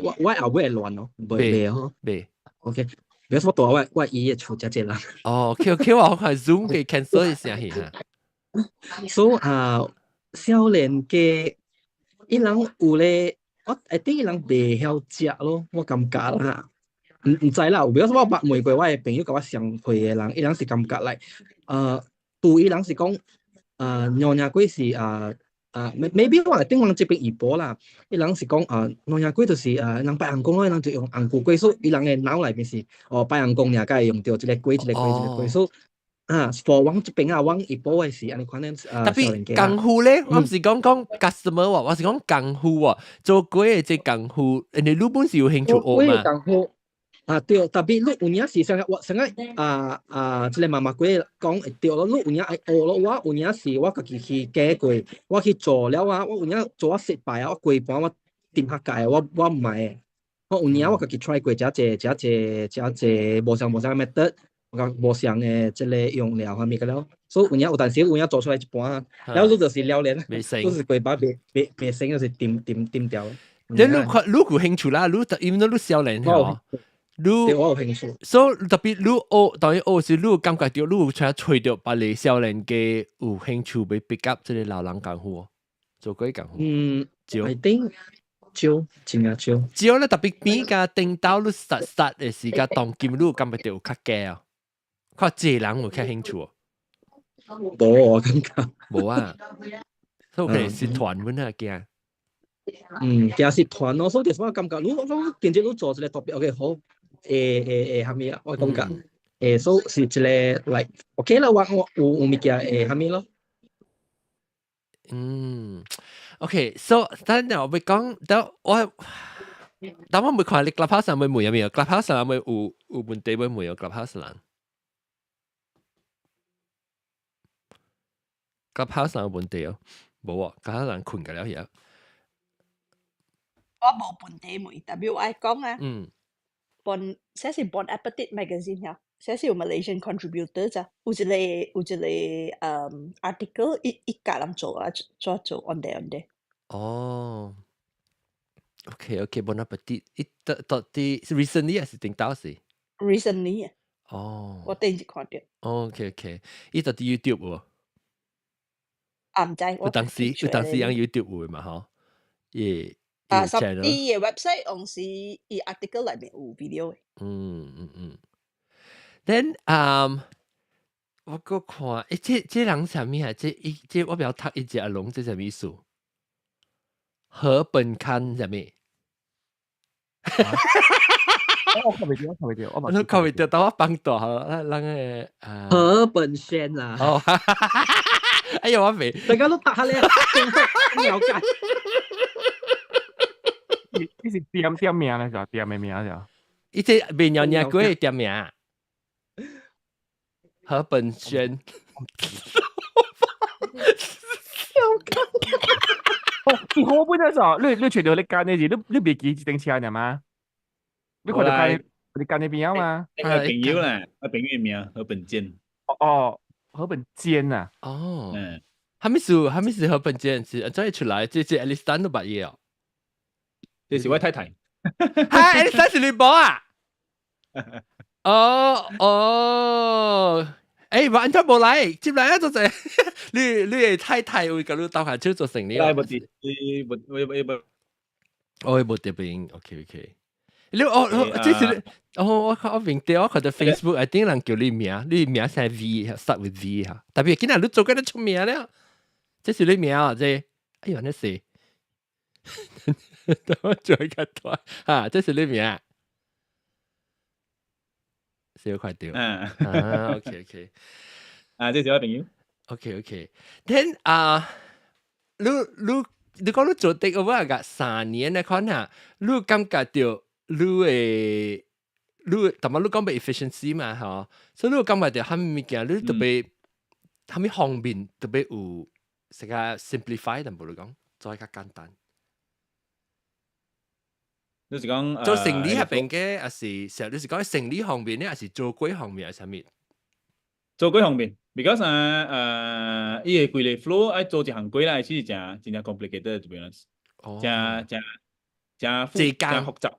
我我後尾會亂咯，袂袂吼。袂。 OK，比如說我蹛我我姨的厝遮濟人。哦，OK，我看 Zoom 給 cancel 一下去哈。所以啊，少年家伊人有咧，我 I think 伊人袂曉食咯，我感覺啦。毋毋知啦，比如說我捌問過我的朋友，佮我相歲的人，伊人是感覺來，對伊人是講，娘惹粿是啊。啊，maybe 我頂阮這邊怡保啦，伊人是講啊，娘惹粿就是啊，人拜尪公咯，伊人就用紅龜粿，所以伊人的腦內面是哦，拜尪公爾才會用著這個粿，這個粿，這個粿，所以啊，for 阮這邊啊，阮怡保的是按呢款的啊，特別功夫咧，我毋是講講 customer 喎，我是講功夫喎，做粿的這功夫，人哋你本是有興趣學嘛？功夫啊對，特別你有影是啥個，我啥個啊啊，這個媽媽粿講會對咯，你有影愛學咯，我有影是我家己去計過，我去做了啊，我有影做啊失敗啊，我規盤我點下界，我我毋愛。我有影我家己 try 過誠濟誠濟誠濟無相無相 method，我講無相的這個用料啥物個了，所以有影有當時有影做出來一半，了你就是了然，未成，就是規擺袂袂袂成，就是沉沉沉掉。你看你有興趣啦，你因為你少年吼，你我有興趣，所以特別你學當然學時，你有感覺到你有揣揣著別个少年家有興趣欲 pick up 這個老人功夫，做粿功夫。嗯，少，I think 少，真正少。少咧特別邊甲頂到你實實的時間當今你有感覺到有較低哦，看這人有較興趣哦。無我感覺。無啊，所以可能是團阮啊驚。嗯，驚是團咯，所以就是我感覺，如果講見這你做一個特別 OK 好，會會會啥物啊？我感覺，會所以是一個 like OK 啦，我我有有物件會啥物咯。嗯，OK，so 等陣我會講，等我，等我未看你 Clubhouse 上面問有沒有？Clubhouse 上面有有問題會問有 Clubhouse 人，Clubhouse 上有問題哦，無啊，Clubhouse 人睏個了而家。我無問題問，特別我愛講啊。Bon，這是 Bon Appetit magazine 呀，這是有 Malaysian contributor 咋，有一個有一個article 伊伊教人做啊，做做 on there on there。哦，OK OK，Bon Appetit，伊到到底是 recently 還是頂到時？Recently 啊。哦。我頂日看著。 OK OK，伊到底 YouTube 無？啊，毋知。有當時有當時用 YouTube 有嘛吼？伊啊，十伊个 website 往時伊 article 內面有 video 的。嗯嗯嗯。Then 我閣看，欸，這這人啥物啊？這伊這我袂曉讀伊隻阿龍，這啥物意思？和本刊啥物？我看袂著，我看袂著，我你看袂著，等我放大予人個啊。何本軒啦。哦，哎呀，我未，大家都讀下咧，了解。你是店店名咧，就店的名就。伊這賣娘娘粿的店名，何本軒。笑哦，你好本嗰時，你你揣著你間的是，你你袂記這頂車爾嗎？你看著間你間那邊啊嘛？我朋友啦，我朋友的名何本堅。哦哦，何本堅啊。哦。嗯。啥物事？啥物事何本堅是按怎出來？這這愛麗絲都捌伊哦。這是我太太。哈，愛麗絲是你某啊？哦哦，欸，按怎無來，進來啊，做者，你你的太太會共你鬥下手做生理啊？無佇，伊無，伊伊無。哦，伊無佇邊，OK OK。你哦，這是你，哦，我看我面對我看到 Facebook，一定人叫你名，你名姓 V，start with V 哈。特別今日你做緊都出名了，這是你名啊，這，哎呦，那是，等我做一個大，哈，這是你名，小快掉，啊，OK OK，啊，這是我朋友，OK OK，then 啊，你你你講你做的我個3年來看下，你感覺著？你會你，同埋你講欲 efficiency 嘛，吼，所以你感覺著啥物物件，你特別啥物方面特別有成個 simplify 淡薄來講，做較簡單。你是講做生理彼邊嘅，還是成你是講生理方面咧，還是做粿方面，還是啥物？做粿方面，because 啊，伊個規個 flow 愛做一項粿啦，其實誠真正 complicated，to be honest，誠誠誠複誠複雜。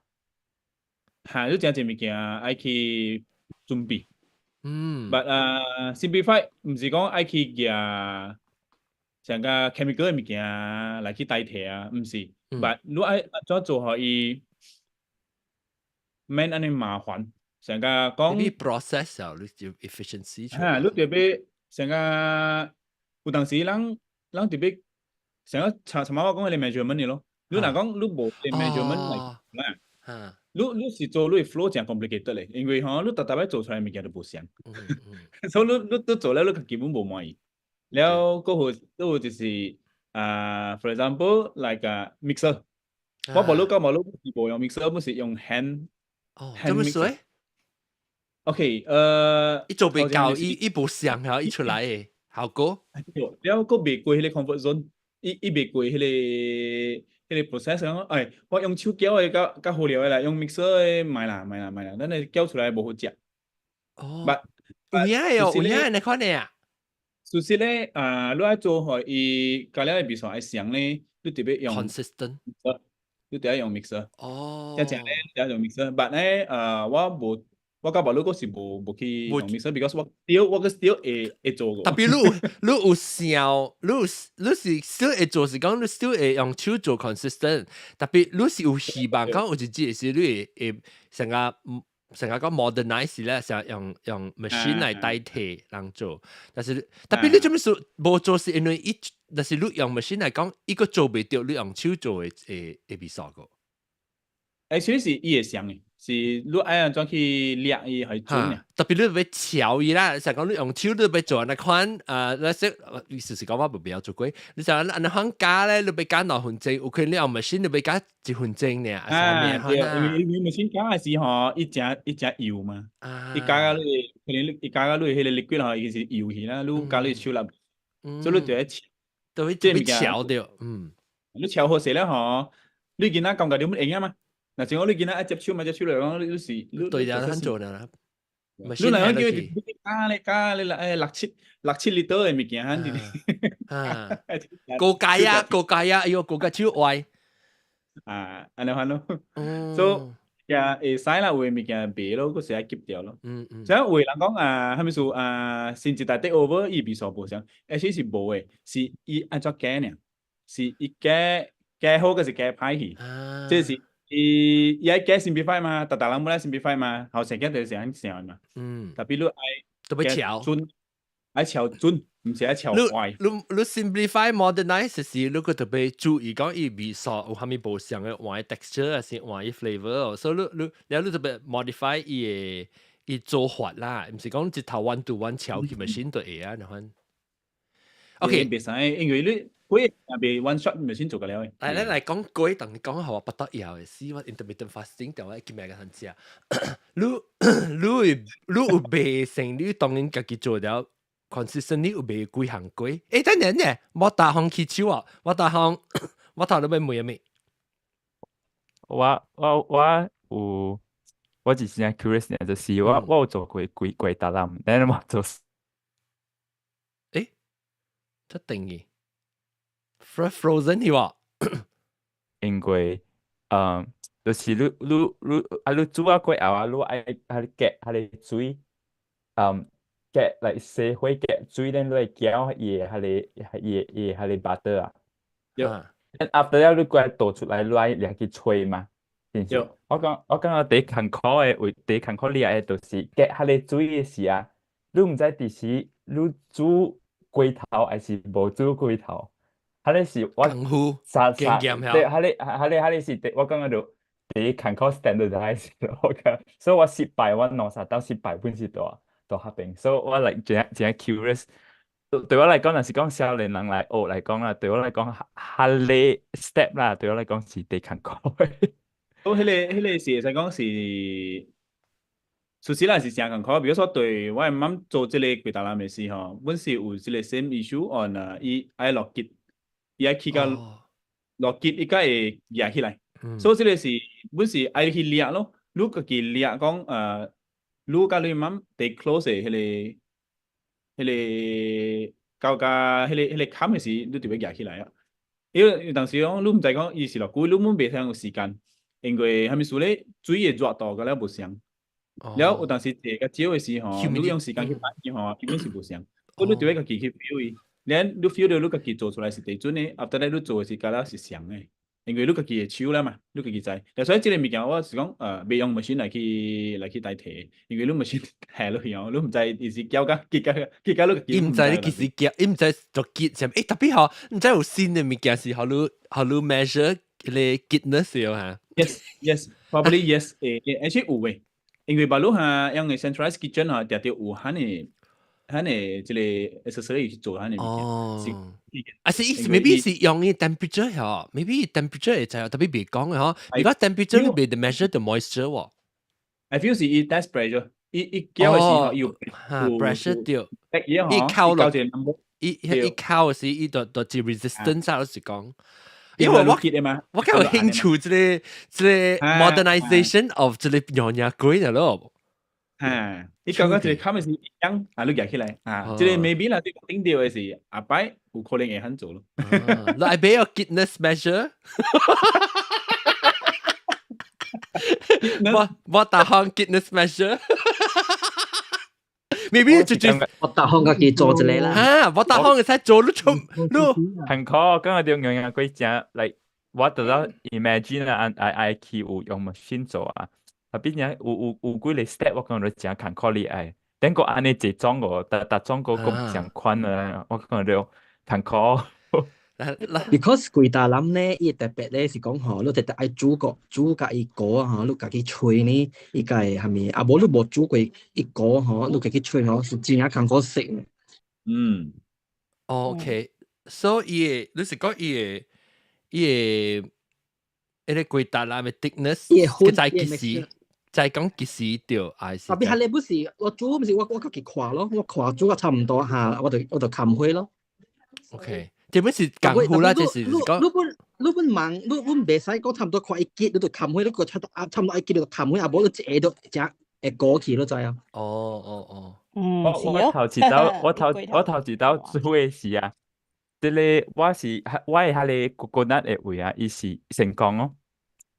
嚇，你誠濟物件愛去準備。But 啊，simplify 毋是講愛去舉像個 chemical 的物件來去代替啊，毋是。But 你愛按怎做予伊免按呢麻煩，像個講。你 process 啊，你就 efficiency 嚇，你特別像個有當時人人特別像個尋尋晚我講彼個 measurement 的咯。你若講你無 measurement 來，你你是做你 flow 誠 complicated 咧，因為吼你逐逐擺做出來物件都無相，所以你你你做了你基本無滿意。了閣有閣有就是啊，for example like a mixer，我無你講無你是無用 mixer，我是用 hand。哦，這麼說？OK，伊做袂到，伊伊無相吼，伊出來的效果。了閣袂過彼個 comfort zone，伊伊袂過彼個。彼個 process 講，哎，我用手攪的較較好料的啦，用 mixer 的莫啦莫啦莫啦，咱的攪出來無好食。哦， but 有影哦，有影你看呢啊？事實咧，啊，你愛做予伊加了的味素愛相咧，你特別用 consistent，你得愛用 mixer。哦。這正咧，你得用 mixer。but 咧，我無，我甲別你閣是無去用 mixer，because 我 still 我閣 still 會做過。特別你有想，你是 still 會做是講你 still 會用手做 consistent，特別你是有希望講有一日是你會成個講 modernize 咧，成用 machine 來代替人做，但是特別你做咩事無做是因為伊，但是你用 machine 來講，伊閣做袂著，你用手做的味素個。 Actually 是伊會像的，是你愛按怎去掠伊係準的。特別你欲調伊啦，成講你用手你欲做按呢款，那些意思是講我無必要做過。你想按呢款加咧，你欲加2分鐘，有可能你用 machine 你欲加1分鐘爾。啊，對，因為 machine 加的時吼，伊誠伊誠油嘛，伊加到你可能伊加到你彼個 liquid 吼，伊是油去啦，你加你手啦，所以你就愛調，都會會調著，嗯。你調好勢了吼，你囡仔感覺你會用嘛？若是講你囡仔愛接手嘛，接手來講，你是你對啊，很做啦。你若講叫伊加咧加咧，六七 liter 的物件，肯定。啊，高階啊，高階啊，哎喲，高階手壞。啊，按呢款咯。所以也會使啦，有的物件賣咯，閣是愛急掉咯。所以有的人講啊，啥物事啊，新一代 take over 伊味素無相，而且是無的，是伊按怎改爾，是伊改改好，閣是改歹去，這是。伊愛改 simplify 嘛，逐逐人欲愛 simplify 嘛，後生囝就是按想的嘛。特別你愛特別調準，愛調準，毋是愛調快。你 simplify modernize 時，你閣特別注意講伊味素有啥物無相的換 texture 還是換伊 flavor，所以你特別 modify 伊的伊做法啦，毋是講一頭 one to one 調去 machine 就會啊，那款。OK，袂使，因為你粿也袂 one shot machine 做個了的。來，咱來講粿，當你講予我腹肚枵的死，我 intermittent fasting 條我今日個通食。你有賣成，你當然家己做了，consistent 你有賣幾項粿？欸，等陣呢，我大項起手啊，我大項，我頭都欲問啥物？我有，我只是 curious 呢，就是我有做過粿粿達人，但是我做，欸，這定義。Frozen 去喎，因為，就是你煮啊過後啊，你愛彼個結彼個水，結來洗火結水，then 你會攪伊的彼個 butter 啊。對。 Then after 了你過來倒出來，你愛掠去吹嘛。是毋是？我感覺第一艱苦的為第一艱苦掠的，就是結彼個水的時啊，你毋知佇時你煮過頭還是無煮過頭。彼個是我三三對，彼個是第我感覺就第一艱苦 standardize 我感覺，所以我失敗，我兩三道失敗本是大大合邊，所以我 like 真真 curious。對我來講，若是講少年人來學來講啦，對我來講，彼個 step 啦，對我來講是第艱苦的。都彼個是會使講是，事實啦是誠艱苦。比如說對我媽做這個粿條仔的時吼，阮是有這個 same issue on 啊，伊愛落結。伊愛起到落結，伊才會壓起來。所以這個是，阮是愛去掠咯。你家己掠講，你佮你媽佇 close 的彼個到甲彼個坎的時，你就欲壓起來啊。因為有當時講，你毋知講伊是偌久，你阮袂使有時間，因為啥物事咧，水的熱度佮了無相。了有當時濟較少的時吼，你用時間去擺伊吼，基本是無相。所以你就欲家己去 feel 伊。then 你 feel 到你家己做出來是對準的，後頭咧你做的是敢若是相的，因為你家己的手啦嘛，你家己知。所以這個物件我是講，袂用 machine 來去代替，因為你 machine 下落去哦，你毋知伊是攪甲結甲結甲你家己。伊毋知你幾時攪，伊毋知做結啥，欸，特別吼，毋知有新的物件是予你予你 measure 彼個結呢哈？Yes, yes, probably yes，欸，而且有的，因為別路哈用的 centralized kitchen 哈，定著有彼个。彼个這個 accessory 去做彼个物件，哦，啊是意思 maybe 是用伊 temperature 嗬，maybe temperature 會知，特別袂講的嗬，如果 temperature 你袂 measure the moisture 喎。 I feel 是伊 test pressure，伊攪的時候有 pressure 對，伊扣落，伊伊扣的時伊就一 resistance 啊，就是講，因為我結嘛，我較有興趣這個 modernization of 這個娘惹粿的咯。嚇，你感覺這個 cup 是一樣啊，你夾起來啊，這個 maybe 啦，這個頂掉的是下擺有可能會很做咯。你愛買個 Guinness measure？我打行 Guinness measure。maybe 就就我打行家己做一個啦。啊，我打行會使做你出你。很可，剛剛啲娘惹粿食，like 我就得 imagine 啊，愛愛去有用 machine 做啊。啊，變成有幾個 step 我感覺誠艱苦你愛，等個按呢一種個，逐逐種個閣上款啊，我感覺艱苦。 Because 粿焦腩咧，伊特別咧是講吼，你特特愛煮過煮甲伊糊吼，你家己吹呢，伊個係咪？啊無你無煮過伊糊吼，你家己吹吼是真正艱苦食。嗯，OK，所以你是講伊個彼個粿焦腩的 thickness，佢在幾時？就係講幾時對，還是？特別係你不是我煮，不是我家己看咯，我看煮甲差唔多嚇，我就冚開咯。 OK，這本是功夫啦，這是講。你本忙，你本袂使講差唔多看一結，你就冚開，你個差唔多一結你就冚開，啊無你一下就食會過去，你知啊？哦哦哦。嗯，我頭一道，我頭一道煮的是啊，這個我是我的彼個 coconut 的味啊，伊是成功哦。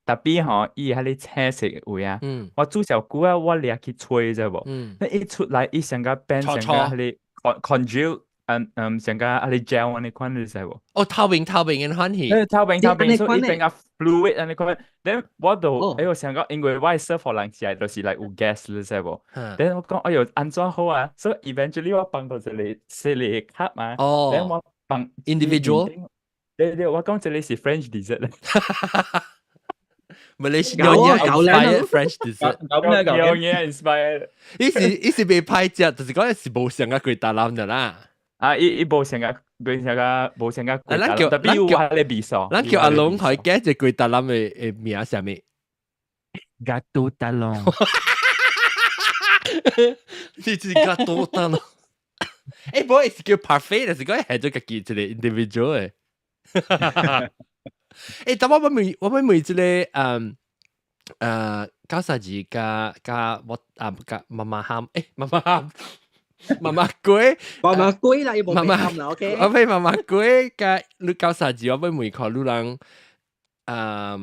特別吼，伊彼個青色的味啊，我煮小久啊，我掠去吹知無？那一出來，伊成個變成個彼個 congeal，成個彼個 gel 按呢款，你知無？哦，透明透明的款去。透明透明，所以伊變個 fluid 按呢款。then 我就哎喲想講，因為我 serve 予人食，就是來有 guest 你知無？then 我講哎喲，按怎好啊？所以 eventually 我放到一個細個 cup 嘛。then 我放 individual。對對，我講這個是 French dessert 咧。 Malaysia inspired French dessert，有嘢 inspired。伊是袂歹食，就是講是無像個粿焦腩的啦。啊，伊無像個，無像個，無像個粿焦腩，特別有彼个味素。咱叫阿龍去解一粿焦腩的名啥物？ Gâteau talon。你是 gâteau talon？欸，無是叫 parfait，就是講係做家己一個 individual 的。欸，但我欲問這個九三二加加我啊加媽媽喊，欸媽媽喊媽媽粿，媽媽粿啦，伊無喊啦，OK。我欲媽媽粿加你九三二，我欲問看你人，啊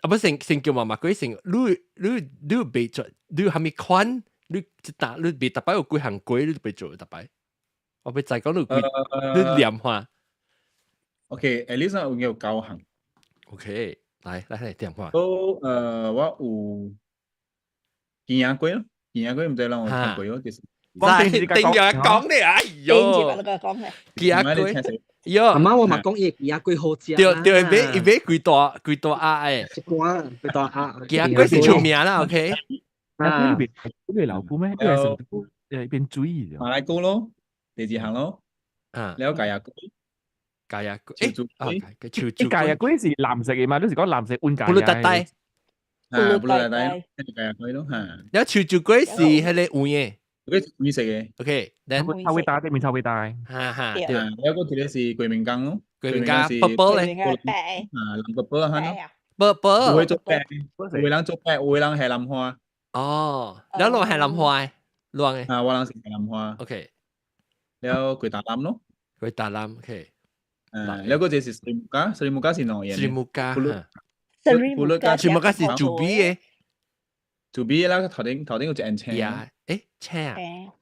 不先先叫媽媽粿先，你袂做，你啥物款？你一打你袂逐擺有幾項粿，你袂做逐擺。我欲知講你幾你念話。 OK，at least 有有九項。 OK，來來來，電話。都我有耳仔粿咯，耳仔粿毋知人有聽過咯，就是。頂住講咧，哎喲。頂住講咧。耳仔粿。喲。阿媽我嘛講伊耳仔粿好食。對對，伊買幾大鴨的。一罐幾大鴨。耳仔粿是出名啦，OK。啊，你別老姑咩？你係成都變水嘅。馬來糕咯，第二項咯。啊。了芥仔粿。芥仔粿，欸，潮州芥仔粿是藍色嘅嘛？你是講藍色換芥？布魯特帶，啊，布魯特帶，芥仔粿咯嚇。了潮州粿是彼個黃嘅，嗰黃色嘅。 OK，臭味大，對面臭味大。哈哈，對。了個一個是雞面羹咯，雞面羹，purple 咧，啊，藍 purple 哈咯，purple。有的做白，有的人做白，有的人係藍花。哦，了攏係藍花，攏嘅。啊，我人是藍花。 OK，了粿焦腩咯，粿焦腩，OK。誒，了個這是水木家，水木家是兩樣。水木家，水水木家是煮米的，煮米啦，頭頂有一個青。呀，欸，青啊。青，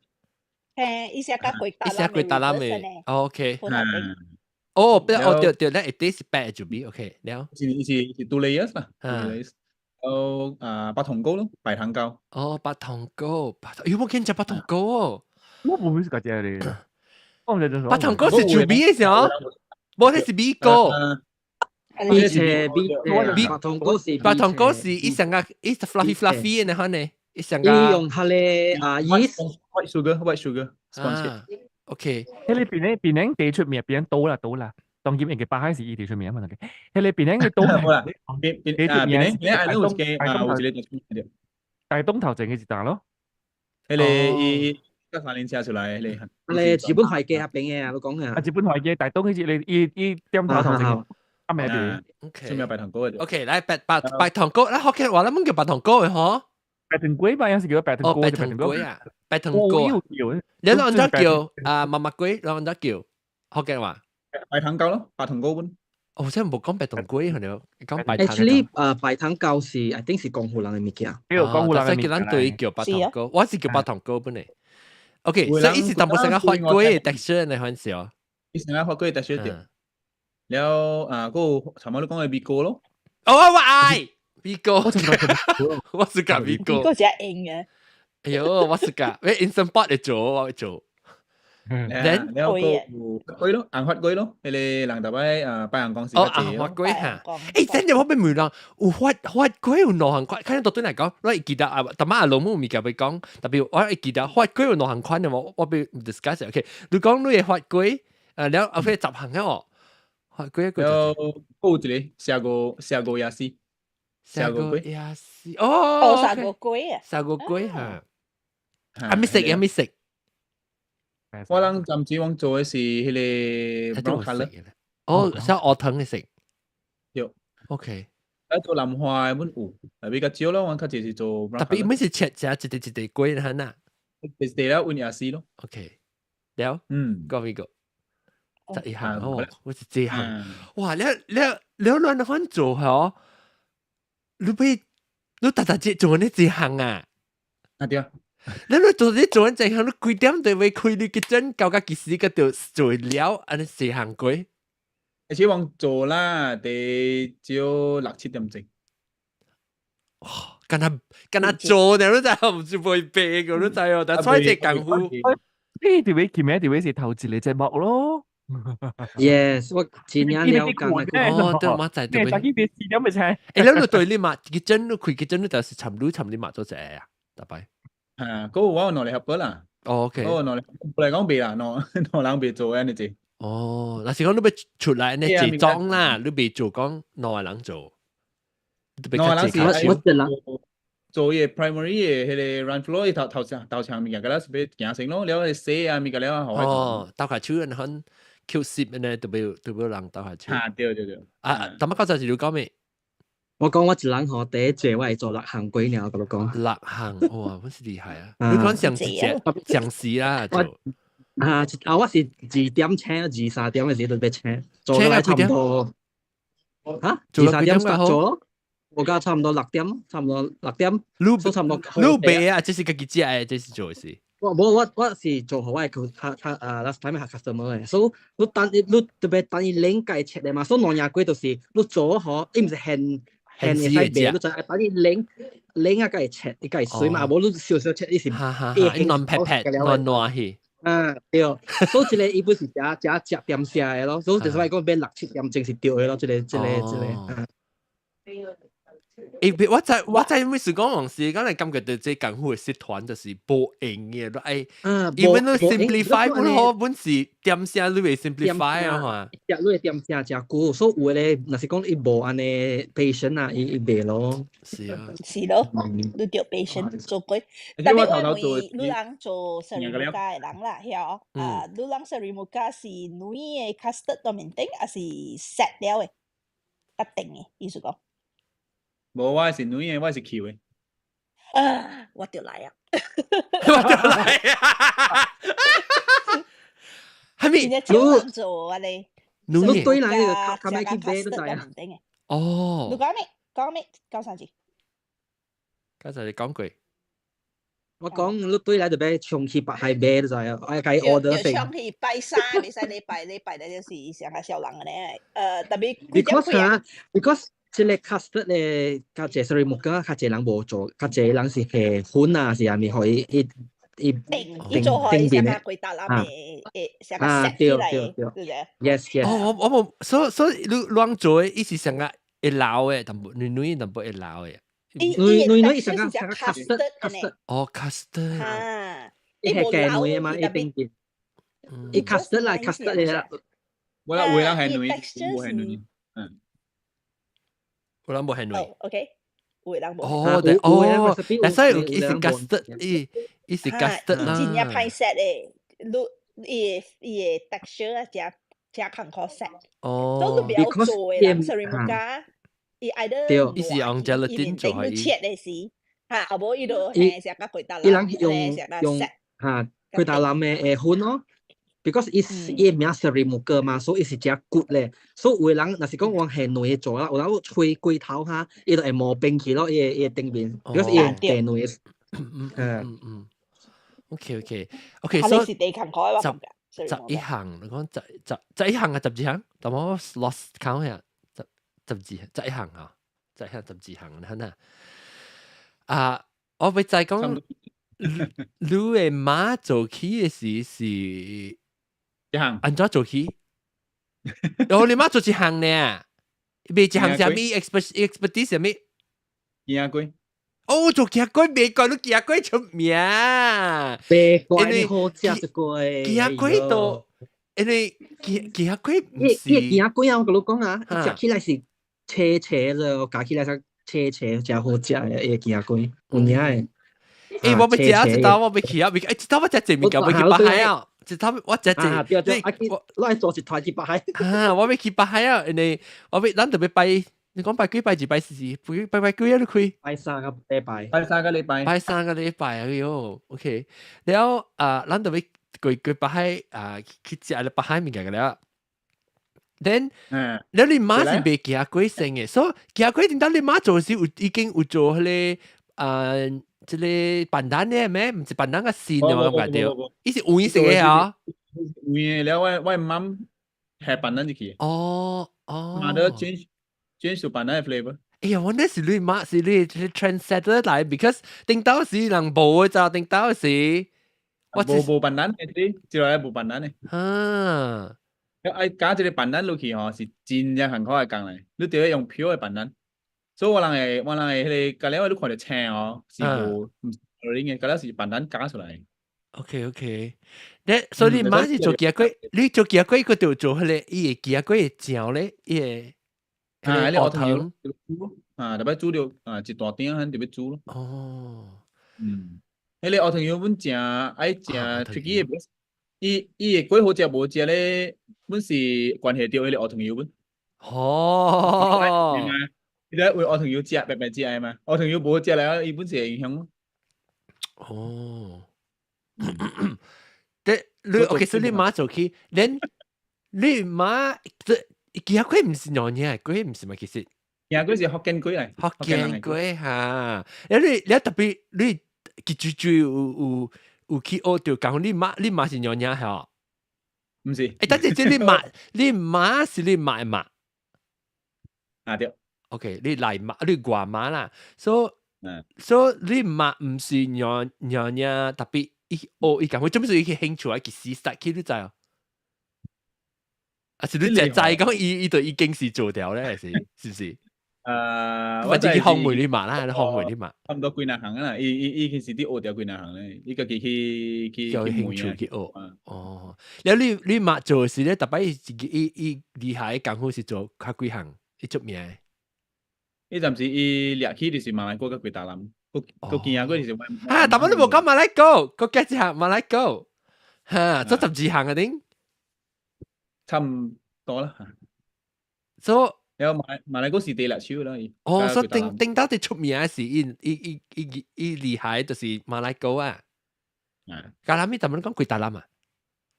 伊寫甲粿伊寫粿焦腩的，OK。哦，哦，哦，對對，咱一底是白的煮米，OK，了。是 two layers 啦，two layers。有啊，白糖糕咯，白糖糕。哦，白糖糕，白糖，有冇見食白糖糕哦？我冇咩食過咧。白糖糕是煮米的時候。無，彼是米糕。米切米米白糖糕是白糖糕是伊上個伊 fluffy fluffy 的款呢，伊上個。伊用彼个啊 yeast white sugar white sugar sponge 啊 OK，彼个檳城地出名，檳城島啦島啦，當今應該巴海是伊地出名嘛？彼个檳城嘅島，好啦，檳檳啊檳城檳城有一個啊有一個出名的，大東頭前嘅一檔咯。彼个伊搭三輪車出來，彼個。彼个日本海街遐邊的啊，你講啊。啊，日本海街大東彼一個伊伊點頭頭前。啱咪邊出名白糖糕嘅。 OK，來白白白糖糕，咱福建話咱們叫白糖糕嘅嗬。白糖粿吧，有時叫白糖哦，白糖粿啊，白糖糕啊。你啷個叫啊？媽媽粿，啷個叫福建話？白糖糕咯，白糖糕本。哦，真係冇講白糖粿，係咪？講白糖。 Actually，白糖糕是，I think 是江湖人嘅物件。江湖人嘅物件。叫咱對叫白糖糕，我是叫白糖糕本嚟。OK，所以伊是淡薄成個發粿嘅 texture 嚟款式哦。伊成個發粿 texture 對。了啊，嗰個尋日你講嘅米糕咯。哦，我愛米糕，我是講米糕。米糕真硬嘅。哎喲，我是講，喂，Instant Pot 會做，我會做。 Then 了個粿咯，紅發粿咯，彼個人逐擺啊拜紅公司哦，紅發粿哈。欸，真係我欲問人，有發發粿有兩項款，可能對來講，我會記得啊，逐擺阿老母物件欲講，特別我會記得發粿有兩項款嘅無，我欲 discuss。OK，你講你的發粿，了後尾十項嘅哦，發粿一個。了，有一個砂鍋砂鍋椰絲，砂鍋椰絲，哦，哦，砂鍋粿啊，砂鍋粿哈，啊，未食啊，未食。我人暫時往做的是彼個 brown colour，哦，像烏糖的色。對，OK。啊，做藍花的阮有，特別較少咯，阮較濟是做 brown 特別每是切食一塊一塊粿哈呐。一塊了溫椰絲咯。 OK，了，個邊個？這一項哦，我是這項。哇，你你你亂款做吼，你欲你逐逐節做呢這項啊？啊對。你你做你做緊這項，你幾點就會開你個診，到甲幾時個就做了，按呢四項粿。而且往做啦，得少六七點鐘。哇！敢若敢若做呢，你知毋是袂白個，你知哦？但所以這功夫。呢條尾前面條尾是頭一個節目咯。 Yes，我真正了解。哦，對，我知對。大家別試點咪請。欸，你對你嘛，個真你開個真你就是參你參你嘛做這啊，大擺。啊，嗰個我有兩個合夥啦。哦，OK。嗰個兩個本來講袂啦，兩兩人袂做按呢濟。哦，若是講你欲出來呢這裝啦，你袂做講兩個人做。兩個人是我一人做伊 primary 的彼個 run floor 伊頭頭上頭上物件，佮了是欲行成咯，了洗啊物件了好。哦，鬥下手人很 Q 攝呢，特別特別人鬥下手。啊，對對對。啊，但乜剛才是你講咩？我講我一人吼，第一濟我會做六項粿爾，我共你講。六項哇，本是厲害啊！你講上一隻上時啦，做。啊啊！我是2點請，二三點嘅時就欲請，做到差唔多。嚇？二三點做咯。我家差唔多六點，差唔多六點，你差唔多。你賣啊？這是家己食的，這是做的是。我無我我是做予我的客客啊，last time 客 customer 的，所以你等你特別等伊冷解切的嘛，所以兩樣粿就是你做好，伊毋是現現會使賣，你就愛等伊冷冷啊，共伊切，伊共伊水嘛，無你少少切，伊是伊軟撇撇，軟軟去。啊對，所以這個伊本是食食食點聲的咯，所以就是我講欲六七點鐘是對的咯，這個這個這個。欸，我知我知，每次講往時，講來感覺到這功夫的社團就是無閒的，愛，even 都 simplify 本好，本是點聲你會 simplify 啊嘛。食你會點聲誠久，所以有的咧，若是講伊無按呢 patient 啊，伊伊袂咯。是啊。是咯，你著 patient 做過。特別我問你人做 seri muka 的人啦，曉啊？你人 seri muka 是軟的 custard 到面頂，抑是 set 了的，一定的意思講。無，我是軟的，我是 Q 的。啊，我就來啊！我就來啊！係咪？你做啊你？你對來個較較去買都知啊。哦。你講咩？講咩？講啥子？剛才你講過。我講你對來就欲衝去北海買都知啊，愛共伊 order 飛。衝去拜三，袂使禮拜禮拜咧就是上較少人的咧。特別 Because 啊，because 這個 custard 咧，較濟 seri muka 較濟人無做，較濟人是下粉啊，是啥物，予伊伊伊伊做予伊上較規搭攬的，會上較 set 起來，對不對？Yes yes。哦，我我無，所以所以你亂做的，伊是上較會老的，淡薄軟軟淡薄會老的。伊軟軟伊伊上較上較 custard custard。哦，custard。啊，伊係加軟的嘛，伊頂邊。伊 custard 啦，custard 嚟啦。我啦，有人係軟，無係軟。嗯。有人無係軟。 OK，有人無。哦，對，哦，但所以伊是 custard，伊伊是 custard 啦。真正歹 set 的，你伊的伊的 texture 啊，誠誠艱苦 set。哦。所以你不要做的人，Seri Muka，伊愛得伊是用 gelatin 做係。切的時，嚇，後無伊就伊食甲粿頭伊人用用嚇粿頭攬的粉咯。because 伊伊名 Seri Muka 嘛，所以伊是誠骨咧。所以有的人若是講往係軟的做啦，有人吹粿頭哈，伊就會磨平去咯，伊個頂面，because 伊用電軟的。OK，所以是地艱苦的，十11項，你講十一項啊，12項，但我 lost count 呀，十十二十一項啊，十一項十二項，你睇下。啊，我欲再講，你的媽做起的時是一項，按怎做起？哦，你媽做一項呢？賣一項啥物 expertise 啥物？羹仔粿。哦，做羹仔粿袂怪你羹仔粿出名。袂怪你好食一個。羹仔粿都，因為羹仔粿毋是。伊羹仔粿啊，我共你講啊，食起來是斜斜的，咬起來是斜斜，誠好食的，伊個羹仔粿有影的。欸，我欲食一道，我欲去啊！欸，一道我食濟物件，欲去北海啊！一道我食濟，你我愛做一團去北海。啊，我欲去北海啊！因為我欲，咱特別拜，你講拜幾拜二拜四，拜拜幾啊？你開？拜三個禮拜。拜三個禮拜。拜三個禮拜，哎喲，OK。了啊，咱特別過過北海啊，去食了北海物件個了。Then，了你媽是賣羹仔粿先的，所以羹仔粿頂當你媽做時有已經有做彼個啊。這個 pandan 的咩？毋是 pandan 個線的我感覺對，伊是有色的啊。有的了，我媽下 pandan 入去。媽的 change to pandan flavor。哎呀，我那是你媽是你 trendsetter 來，because 頂當時人無的就頂當時。我無無 pandan 的，這來無 pandan 的。啊。愛加這個 pandan 落去吼，是真正艱苦的工來，你得用 pure 的 pandan。所以我人會彼個，加了你看著青哦，是無毋是嘅，加了是 pandan 加出來。 OK，你所以你媽是做羹仔粿，你做羹仔粿佢就做彼個伊個羹仔粿的醬咧，伊個啊，彼個糖啊，特別煮著啊，一大鼎肯特別煮咯。彼個烏糖油阮誠愛誠 tricky 的，伊個粿好食無食咧，阮是關係著彼個烏糖油阮。你咧為烏糖油食，白白食的嘛？烏糖油無好食來，伊本是會影響。哦，對，你 OK，所以你媽做起，連你媽這羹仔粿毋是娘惹粿，毋是嘛？其實羹仔粿是福建粿來，福建粿哈。你特別你記住住有去學著，講你媽是娘惹吼？毋是。欸，等陣這你媽是你媽媽？啊對。 OK，你來媽，你外媽啦，所以所以你媽毋是娘娘惹，特別伊學伊講，做咩事伊去興趣啊？去試 start 去你知哦？啊是你就知講伊就已經是做掉咧，是毋是？或者去訪問你媽啦，你訪問你媽。差毋多幾若項啦，伊其實佇學著幾若項咧，伊家己去去有興趣去學。哦，了你媽做時咧，逐擺伊伊厲害的功夫是做較幾項？伊出名的。伊暫時伊掠起就是馬來粿佮粿頭攬，閣閣羹仔粿就是。啊，但係你無講馬來粿，閣加一項馬來粿，哈，做12項啊頂。差毋多啦。所以馬馬來粿是第六手啦。哦，所以頂頂到底出名是伊伊伊伊伊厲害，就是馬來粿啊。加攬咪怎麼講粿頭攬啊？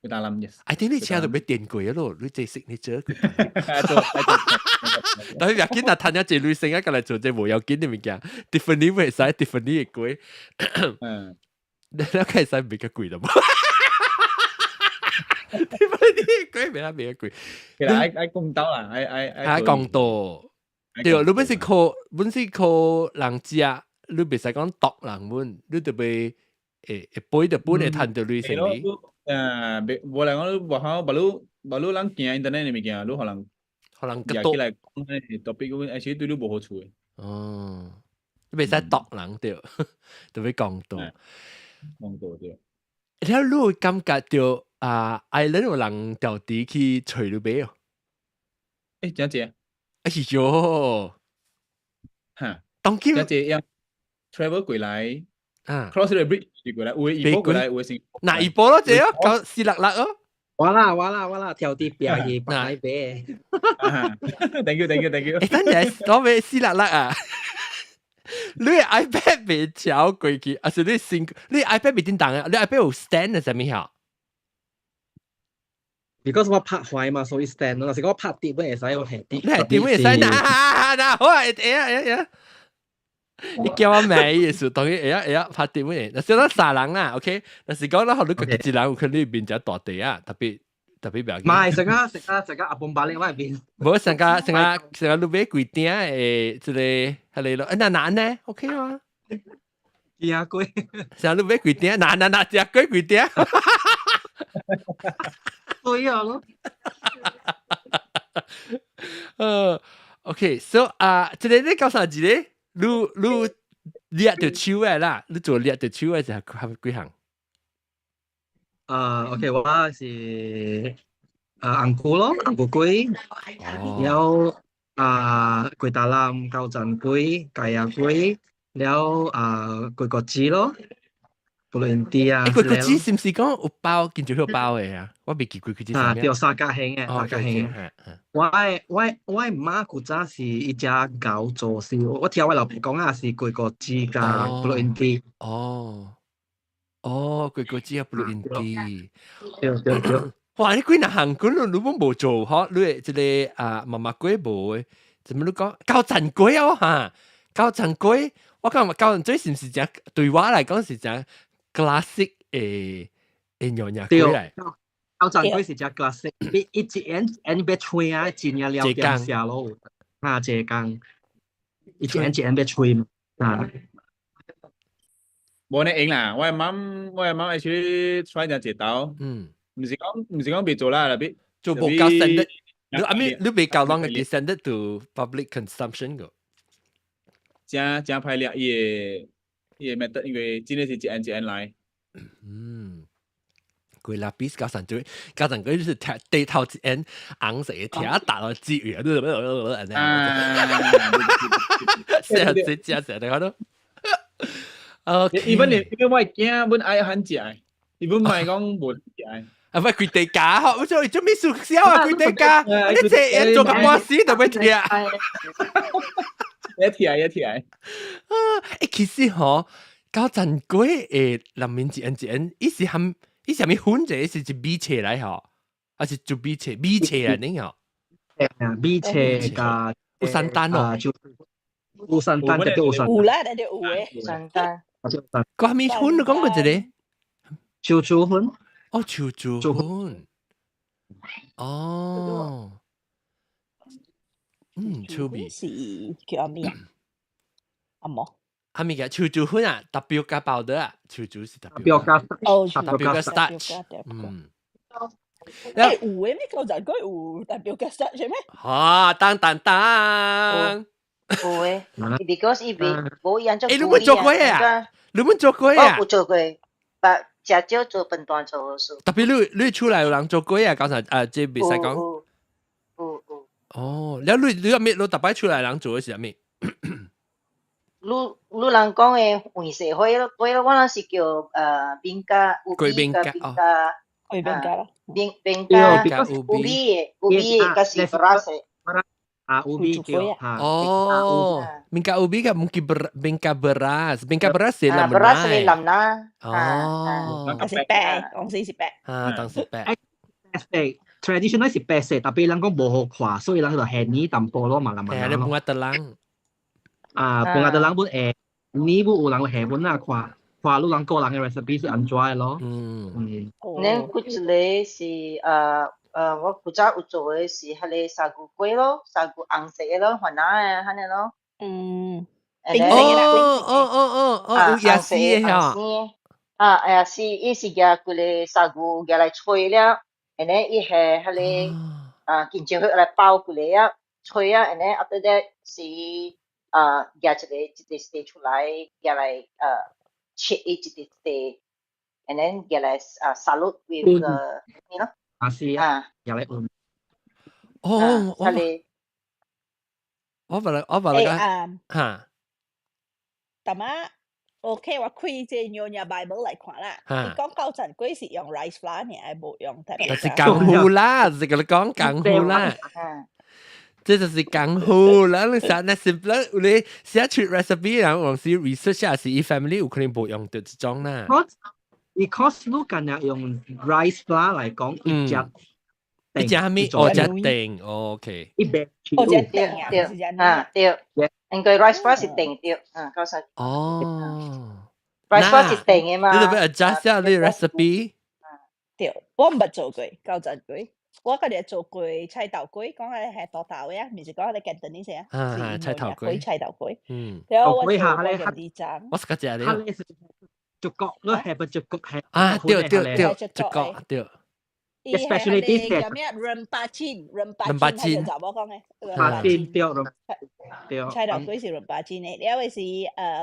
粿頭攬 yes。 I think 你車都欲電過咯，你這識你做。但係若緊若趁一隻女性啊，過來做這無要緊的物件，Tiffany 袂使 Tiffany 的粿。你可以使袂較貴啦無？Tiffany 的粿袂較袂較貴。其實愛愛公道啦，愛愛愛公道。對，你本是靠本是靠人食，你袂使講毒人們，你特別會會背著本會趁著鐳生理。誒，無來講，無好，無你無你人行 internet 的物件，你予人予人舉起來講，彼個 topic，而且對你無好處的。哦，你袂使毒人對，特別公道。公道對。了，你會感覺著啊，island 有人調地去揣你買哦？欸，誠濟。哎喲，哈，當今誠濟樣 travel 過來，啊，cross the bridge 過來，有的怡保過來，有的是。那怡保咯，這哦，九四六六哦。我啦我啦我啦，跳啲壁去擺俾。 Thank you, thank you, thank you。欸，等陣我未死啦啦啊！你 iPad 未敲過去，還是你新？你 iPad 未叮當啊？你 iPad 有 stand 係啥物嚇？ Because 我拍壞嘛，所以 stand 咯。若是我拍跌，本會使我下跌。你係點會使？嗱嗱，好啊，會啊會啊！你叫我買嘅時候，當然會啊會啊，拍跌本會。若是咱三人啦，OK？若是講咱學你家己一人，有可能你面就大地啊，特別特別不要緊。唔係，成個成個成個阿公把另外一邊。無成個成個成個你買幾鼎的這個係個咯，欸那難呢？OK 嗎？食粿。成個你買幾鼎？難難難，食粿幾鼎？對啊咯。OK，so 啊，這個你講啥字咧？你你掠著手的啦，你做掠著手的是係幾項？啊，OK，我是啊紅菇咯，紅菇粿，然後啊粿大欖、膠浸粿、芥仔粿，然後啊粿角子咯，布倫啲啊，欸，粿角子是毋是講有包，見住有包的啊？我未記粿角子。啊，對，三角形的，三角形的。我的媽古早是伊只牛做是，我聽我老婆講啊，是粿角子加布倫啲。哦。哦，粿角子啊，布倫啲。對對對。哇！你幾若項滾你攏無做嗬？你的這個啊，媽媽粿無的，怎麼你講高層粿哦哈？高層粿，我感覺高層粿是毋是誠對我來講是誠 classic 的的娘惹粿來？高層粿是誠 classic，伊一眼眼欲吹啊，真正了點寫咯，啊，這工，一眼一眼欲吹嘛，啊。無呢用啦，我的媽 actually try 隻一刀，毋是講袂做啦，特別做無夠 standard，你阿咪你未夠啷個 standard to public consumption 個？誠誠歹掠伊的 method，因為真的是一按一按來。嗯，粿拉比加上就加上佢就是踢地頭一按紅色的鐵打到節魚，啊，成日食食食得好多。伊本因為我驚，阮愛很食，伊本唔係講無食。啊，唔係佢哋假，我做做咩熟笑啊？佢哋假，你這人做個波死都要聽。一聽一聽。啊，欸，其實吼，九層粿的內面一按一按，伊是含伊是啥物粉者，是一米切來吼，還是做米切米切啊？你吼？米切加有山丹哦，有山丹，就有山。有啦，那就有的。山丹。個米粉你講過一個？樹珠粉。哦，樹珠粉。哦。嗯，趣味。是叫咩啊？阿毛。係咪嘅樹珠粉啊？tapioca powder 啊？樹珠是 tapioca。哦，tapioca starch。嗯。欸，有的咩？九層粿有 tapioca starch 咩？哈，當當當。有的，because 伊未無伊按怎。欸，你冇做過啊？你冇做過啊？我有做過，但食少做飯團做事。特別你你厝內有人做過啊？剛才啊，這袂使講。有有有。哦，了你你有咩？你逐擺厝內人做的是啥物？你你人講的黃色花咯，粿咯，我若是叫餅家有米加餅家，粿餅家啦，餅餅家有米的，有米的，佮是 beras 的。啊，有米叫哦，bingka ubi 嘅 mungkin bingka beras, bingka beras 是藍 beras 是藍啦。哦，是白，當時是白。啊，當時白。白色，traditional 是白色，但別人講無好看，所以人就下泥淡薄咯嘛，嘛。係你半個人。啊，半個人本下泥本有人下本啊看，看你人個人嘅 recipe 是按怎的咯。嗯嗯。咱骨一個是我古早有做的是彼個砂菇粿咯，砂菇紅色的咯，番仔的彼個咯。嗯。哦哦哦哦哦，有椰絲的嚇。啊，椰絲，伊是舉規個砂菇舉來吹了，然後伊係彼個啊，緊接來包規個啊，吹啊，然後 after that 是啊，舉一個一個一個出來，舉來切伊一個一個，and then 舉來啊沙律 with 個你咯。啊是啊，舉來換。哦，我本來我本來講嚇。大媽。OK，我開這 Nyonya Bible 來看啦。伊講九層粿是用 rice flour 爾，無用但是功夫啦，是佮你講功夫啦。這就是功夫啦！你寫那 simple，你寫出 recipe 然後往時 research 下是伊 family 有可能無用到這種啦。 Because 你今日用 rice flour 來講，一隻一隻咩？哦，隻定，OK。一百哦，隻定啊，對啊，對，應該 rice flour 是定對，啊，九十。哦，rice flour 是定的嘛。你就欲 adjust 下你 recipe。對，我毋捌做過九層粿。我家己做過菜頭粿，講係係豆豆嘅啊，毋是講係 Cantonese 啊。啊，菜頭粿。菜頭粿。然後我做過二張。我是個食咧。竹角，你係咪竹角係？啊，對對對，竹角對。 Especially this 叫咩？rempah chin，rempah chin 係查某講嘅。 rempah chin 對對。菜頭粿是 rempah chin 的，了後是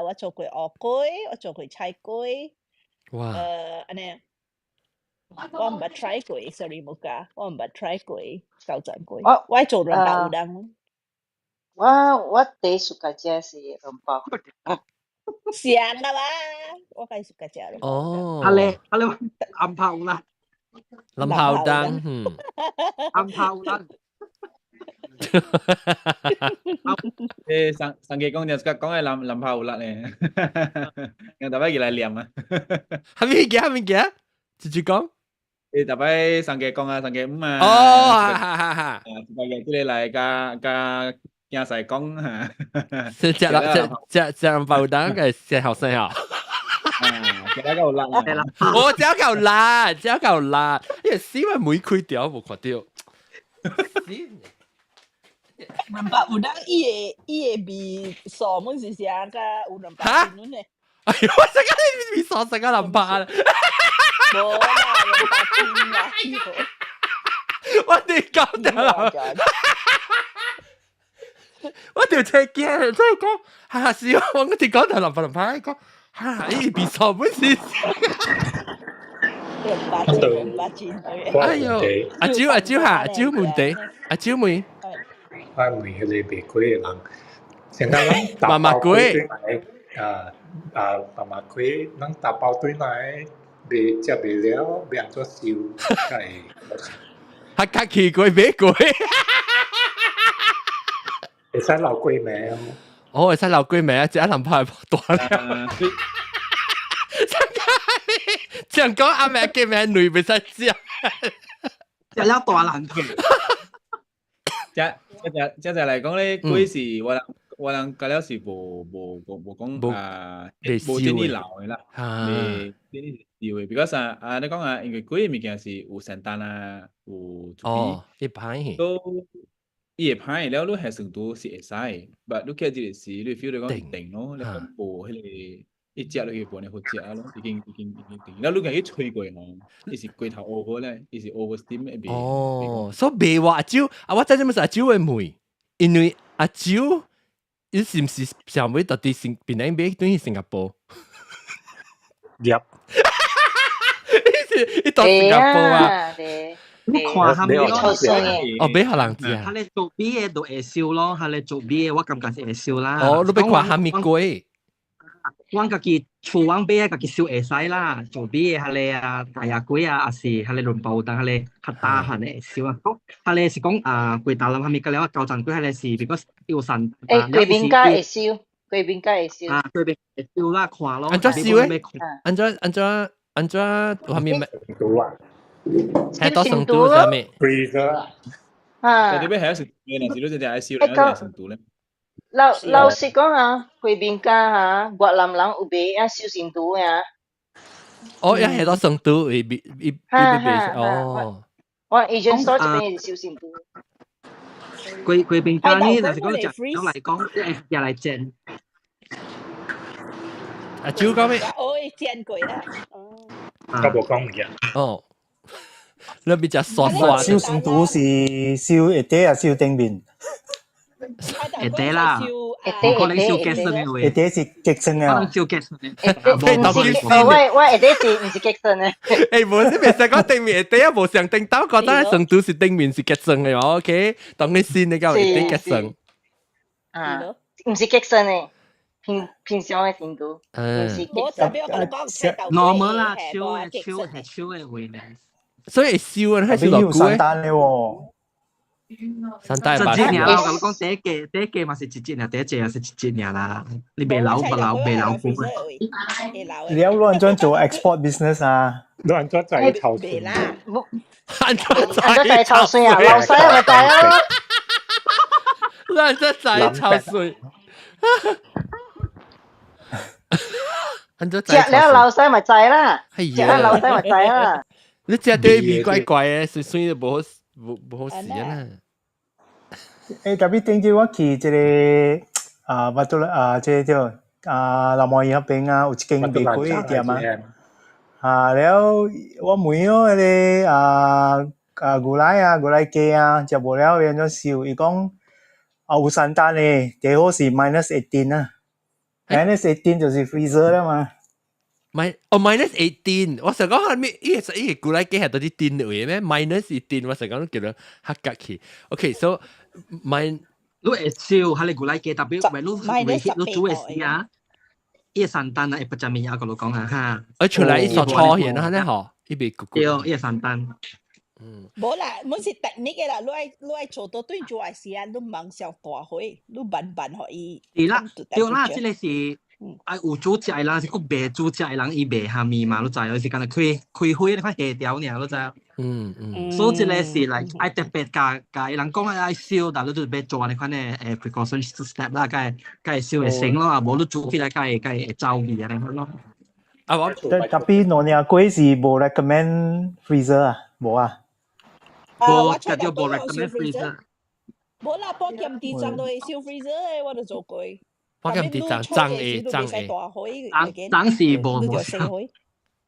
我做過芋粿，我做過菜粿。哇！按呢。我毋捌 try 過，sorry 無加，我毋捌 try 過九層粿。我做軟包有我第 suka 食是軟包。上啦嘛，我較 suka 食軟包。哦。哈咧哈咧，暗炮啦。林炮燈，嗯。暗炮啦。上上期講就講係林林炮有力咧，我特別起來念啊。係咩嘅？係咩嘅？直接講。你特別上期講啊，上期五啊。哦，哈哈哈。啊，特別這個來加加驚晒講嚇。食食食食食林炮燈嘅食後生啊。食得夠辣啊！我食夠辣，食夠辣，因為死咪每開條無看到。 rempah udang 伊會味素滿是啥甲有 rempah chin 呢？哎呦，我食個味素食個 rempah 啦！無啦，rempah chin 啦！我哋講掉啦！我條車驚，真係講，嚇死我！我哋講條 rempah rempah 講，嚇伊味素本是。 rempah chin，rempah chin。哎呦，阿蕉阿蕉嚇，阿蕉問題，阿蕉問。我問彼個賣粿的人，現在咱麻麻粿，啊啊麻麻粿，咱打包對來，袂食袂了，欲按怎收？才會。較較奇怪買粿。會使留幾暝哦。哦，會使留幾暝啊！食兩排大了。這樣講阿妹幾暝女袂使食。食了大難皮。這這這這來講咧，粿是我人我人覺了是無無無無講啊，無建議留的啦，袂建議留的。because 啊啊，你講啊，因為粿的物件是有聖誕啊，有哦，會歹都伊會歹了，你下算都是會使，but 你客這個時，你 feel 到講定咯，你講無彼個一食落去無呢好食咯，已經已經已經定。了你共伊吹過吼，伊是過頭 over 咧，伊是 over steam 會袂。哦，所以袂話阿蕉，啊我真正是阿蕉會問，因為阿蕉伊是毋是想欲到底新檳榔欲轉去新加坡？ Yep。伊是伊到新加坡啊？你看下面咯，哦，欲予人食。佢咧做 B 的就會燒咯，佢咧做 B 的我感覺是會燒啦。哦，你欲看蝦米粿？阮家己廚房買家己燒會使啦，做 B 的彼个啊大亞粿啊，抑是彼个軟包當彼个較大漢的燒啊。講彼个是講啊，粿頭人蝦米個了九層粿彼个是，because 有散。欸，貴面家會燒，貴面家會燒。啊，貴面會燒啦，看咯。按怎燒咧？按怎按怎按怎有蝦米咩？係到成都啥物？ Freezer 啊。特別係成都，若是你真正愛燒，你係成都咧。老老實講啊，貴面家哈，越南人有賣啊燒成都啊。哦，一係到成都，伊伊伊伊賣哦。我 Asian store 這邊是燒成都。貴貴面家呢，若是講食講來講，會也來煎。阿蕉講咩？我會煎過啦。我無講物件。哦。你比較刷刷。燒成都是燒下底啊，燒頂面？下底啦，可能燒結身的話。下底是結身啊。可能燒結身的。我下底是毋是結身的？欸，無你袂使講頂面下底啊，無上頂頭覺得成都是頂面是結身的，OK？當你先你講下底結身。啊，毋是結身的。平平常的程度，毋是無特別我共你講，菜豆 normal 啦，手的手係手的位咧。所以燒啊，係燒落久三單咧喎。三單一節爾啦，我共你講，第一個第一個嘛是一節爾，第一隻也是一節爾啦。你袂留不留袂留久。你有亂怎做 export business 啊？你按怎在抽水？啦，按怎按怎在抽水啊？老細咪知啊。按怎在抽水？按怎食了老細咪知啦，食了老細咪知啦。你食對味怪怪的，酸酸的無好無無好食啊！欸，特別頂次我去這个啊，巴都啊，這个叫啊，南無伊彼邊啊，有一間賣粿的店啊。啊，了我問哦，彼个啊啊牛奶啊，牛奶雞啊，食無了欲按怎燒？伊講啊有三單的，最好是 -18 啊，-18 就是 freezer 了嘛。哦，-18，我想講係咩？伊個伊個牛奶雞係到底電位咩？-18，我想講叫做黑格去。OK，so min 你會燒，係你牛奶雞特別為你為你煮的時啊，伊個三單啊，會不食物啊，我講啊哈。我出來伊索粗現啊，呢嗬，伊袂咕咕。對，伊個三單。嗯。無啦，阮是 technique 的啦，你愛你愛做到對做的時啊，你茫上大火，你慢慢予伊。是啦，對啦，這个是。啊，有煮食的人是閣袂煮食的人，伊袂蝦米嘛，你知影？是干焦開開火，你看下調爾，你知影？所以這个是來愛特別共共伊人講愛燒，但你就欲做按呢款的誒 precaution step 啦，才會才會燒會成咯，啊無你煮起來才會才會走味按呢款咯。啊我特別兩領粿是無 recommend freezer 啊，無啊？無，絕對無 recommend freezer。無啦，保險佇站都會燒 freezer 的，我都做過。保險佇站髒的髒的，髒髒是無無相，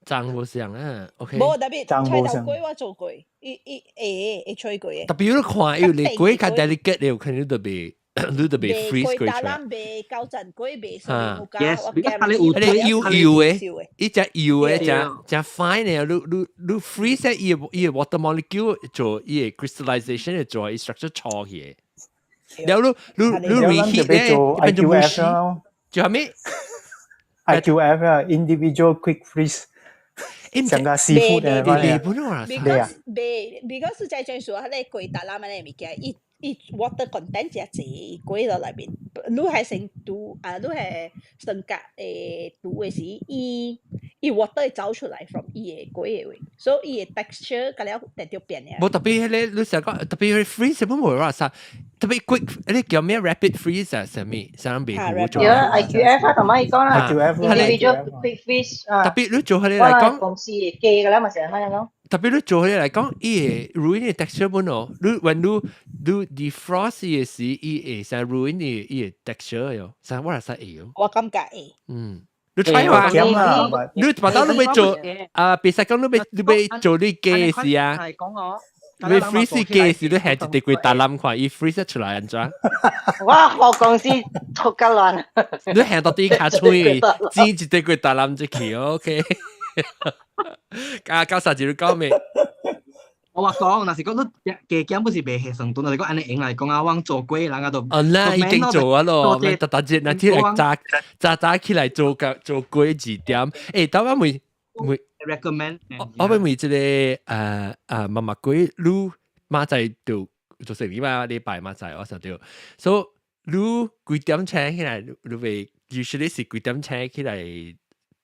髒無相啊，OK。無特別菜豆粿我做過，伊伊會會吹過的。特別你看，因為你粿較 delicate 的，有可能你就袂你就袂 freeze 過出來。袂高陣粿袂啊，yes，它咧有它咧油油的，伊隻油的，誠誠 fine 的，你你你 freeze 伊个伊个 water molecule 做伊个 crystallization 會做伊 structure 錯去的。了你你你 reheat 咧，變做 IQF 咯。做啥物？IQF 啊，individual quick freeze。上個 seafood 的款啊。 Because 袂，because 在講說，彼個粿達拉的物件，伊伊 water content 誠濟，粿落內面，你係先煮啊，你係先夾誒煮的時，伊伊 water 會走出來 from 伊的粿的位，所以伊的 texture 甲了直直變的。無特別彼个，你成講特別彼 freeze 本無話啥，特別 quick，彼個叫咩 rapid freeze 啊？啥物？啥人袂糊做？有 IQF 啊，同埋伊講啦，individual quick freeze 啊。特別你做彼个來講，公司寄個啦嘛，成日咯。特別你做彼个來講，伊會 ruin 的 texture 本哦。你 when 你你 defrost 的時，伊會使 ruin 伊伊的 texture 喲。啥我會使會喲。我感覺會。嗯，你 try 話？你把到你欲做啊？別使講你欲你欲做你粿時啊？你 freeze 粿時，你下一塊粿達冧看，伊 freeze 出來按怎？我學公司出甲亂。你下到啲較脆，煎一塊粿達冧入去，OK。啊，九三一你講未？我話講，若是講你加減不是袂下算頓，若是講按呢用來講啊，我做粿人啊都。哦，那已經做啊咯，特特節那天來早早早起來做個做粿二點。欸，等我問問 recommend，我問問這个媽媽粿，你明仔就做生意嘛？禮拜明仔我想著，所以你幾點醒起來？你會 usually 是幾點醒起來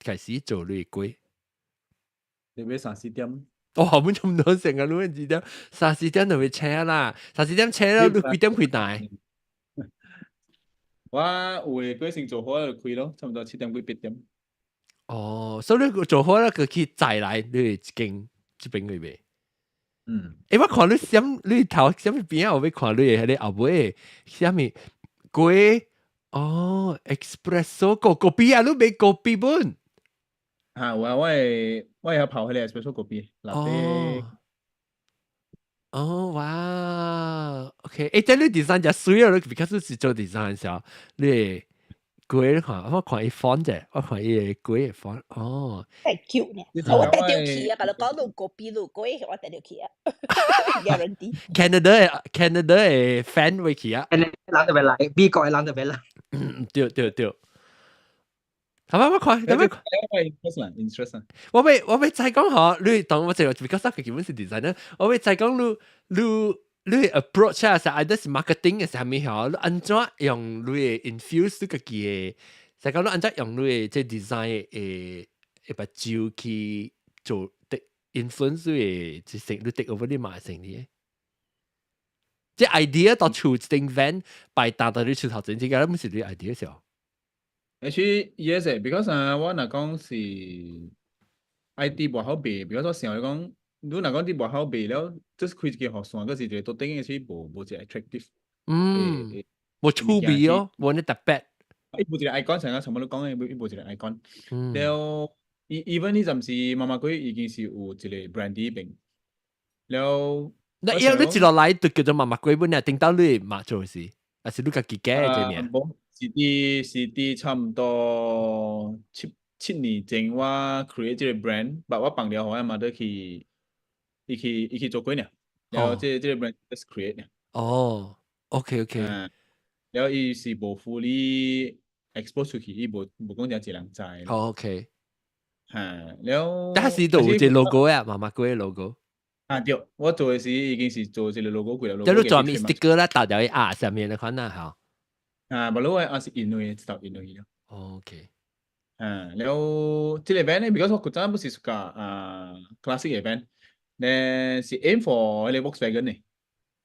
開始做你的粿？你欲三四點。哦，後面差唔多成個你幾點？三四點就會醒啦，三四點醒了，你幾點開台？我有的粿先做好就開咯，差唔多7點幾8點。哦，所以你做好了，佢去載來你一間這邊去賣。嗯。欸，我看你閃你頭啥物邊啊？我欲看你的彼个後尾啥物粿哦，espresso 個咖啡啊，你賣咖啡本？嚇，我我會我會曉泡彼个 espresso 咖啡，拿鐵。哦，哇，OK，欸，這你 design 誠媠啊，你 because 是做 design 時候，你粿你看，我看伊 font 者，我看伊个粿的 font，哦。太 cute 呢，我帶著去啊，共你講你咖啡你粿，我帶著去啊，guarantee。 Canada Canada 的 fan 會去啊。人就欲來，美國的人就欲來。嗯，對對對。係咪我看？係咪？ interest 啦，interest 啊。我欲再講嗬，你當我這個 because 佢基本是 designer，我欲再講你 approach 啊，是 either 是 marketing 嘅是啥物嗬？你按怎用你嘅 infuse 你家己嘅，就講你按怎用你嘅這 design 嘅一把招去做的 influence 你嘅這成你 take over 你買成啲。這 idea 到厝一間 van 擺搭到你厝頭前，這個毋是你 idea 時候。 Actually yes because 啊，我若講是 IT 外口賣，because 我想講，你若講佇外口賣了，就是開一個予線，閣是一個桌頂的，是無一個 attractive。嗯，無趣味哦，無呢特別。伊無一個 icon，成個全部都講的，伊無一個 icon。了，even 彼陣時媽媽粿已經是有一個 brand 佇彼邊。了，那因為你一落來就叫做媽媽粿本啊，頂到你嘛做事，還是你家己改這名？無，是佇差毋多七年前我 create 這個 brand，but 我放了予我媽都去，伊去做過爾。了這個 brand just create 爾。哦，OK OK。了伊是無 fully expose 出去，伊無講誠濟人知。哦，OK。嚇，了。但是都有一個 logo 啊，媽媽粿 logo。啊對，我做的時已經是做這個 logo 過了。即你做咩 sticker 啦，搭掉喺鴨上面的款啦，嚇。啊，無咯，我也是印去，一頭印去咯。 OK。啊，了，這個 van 呢，because 我古早不是屬啊 classic 的 van，咧是 aim for 彼個 Volkswagen 的。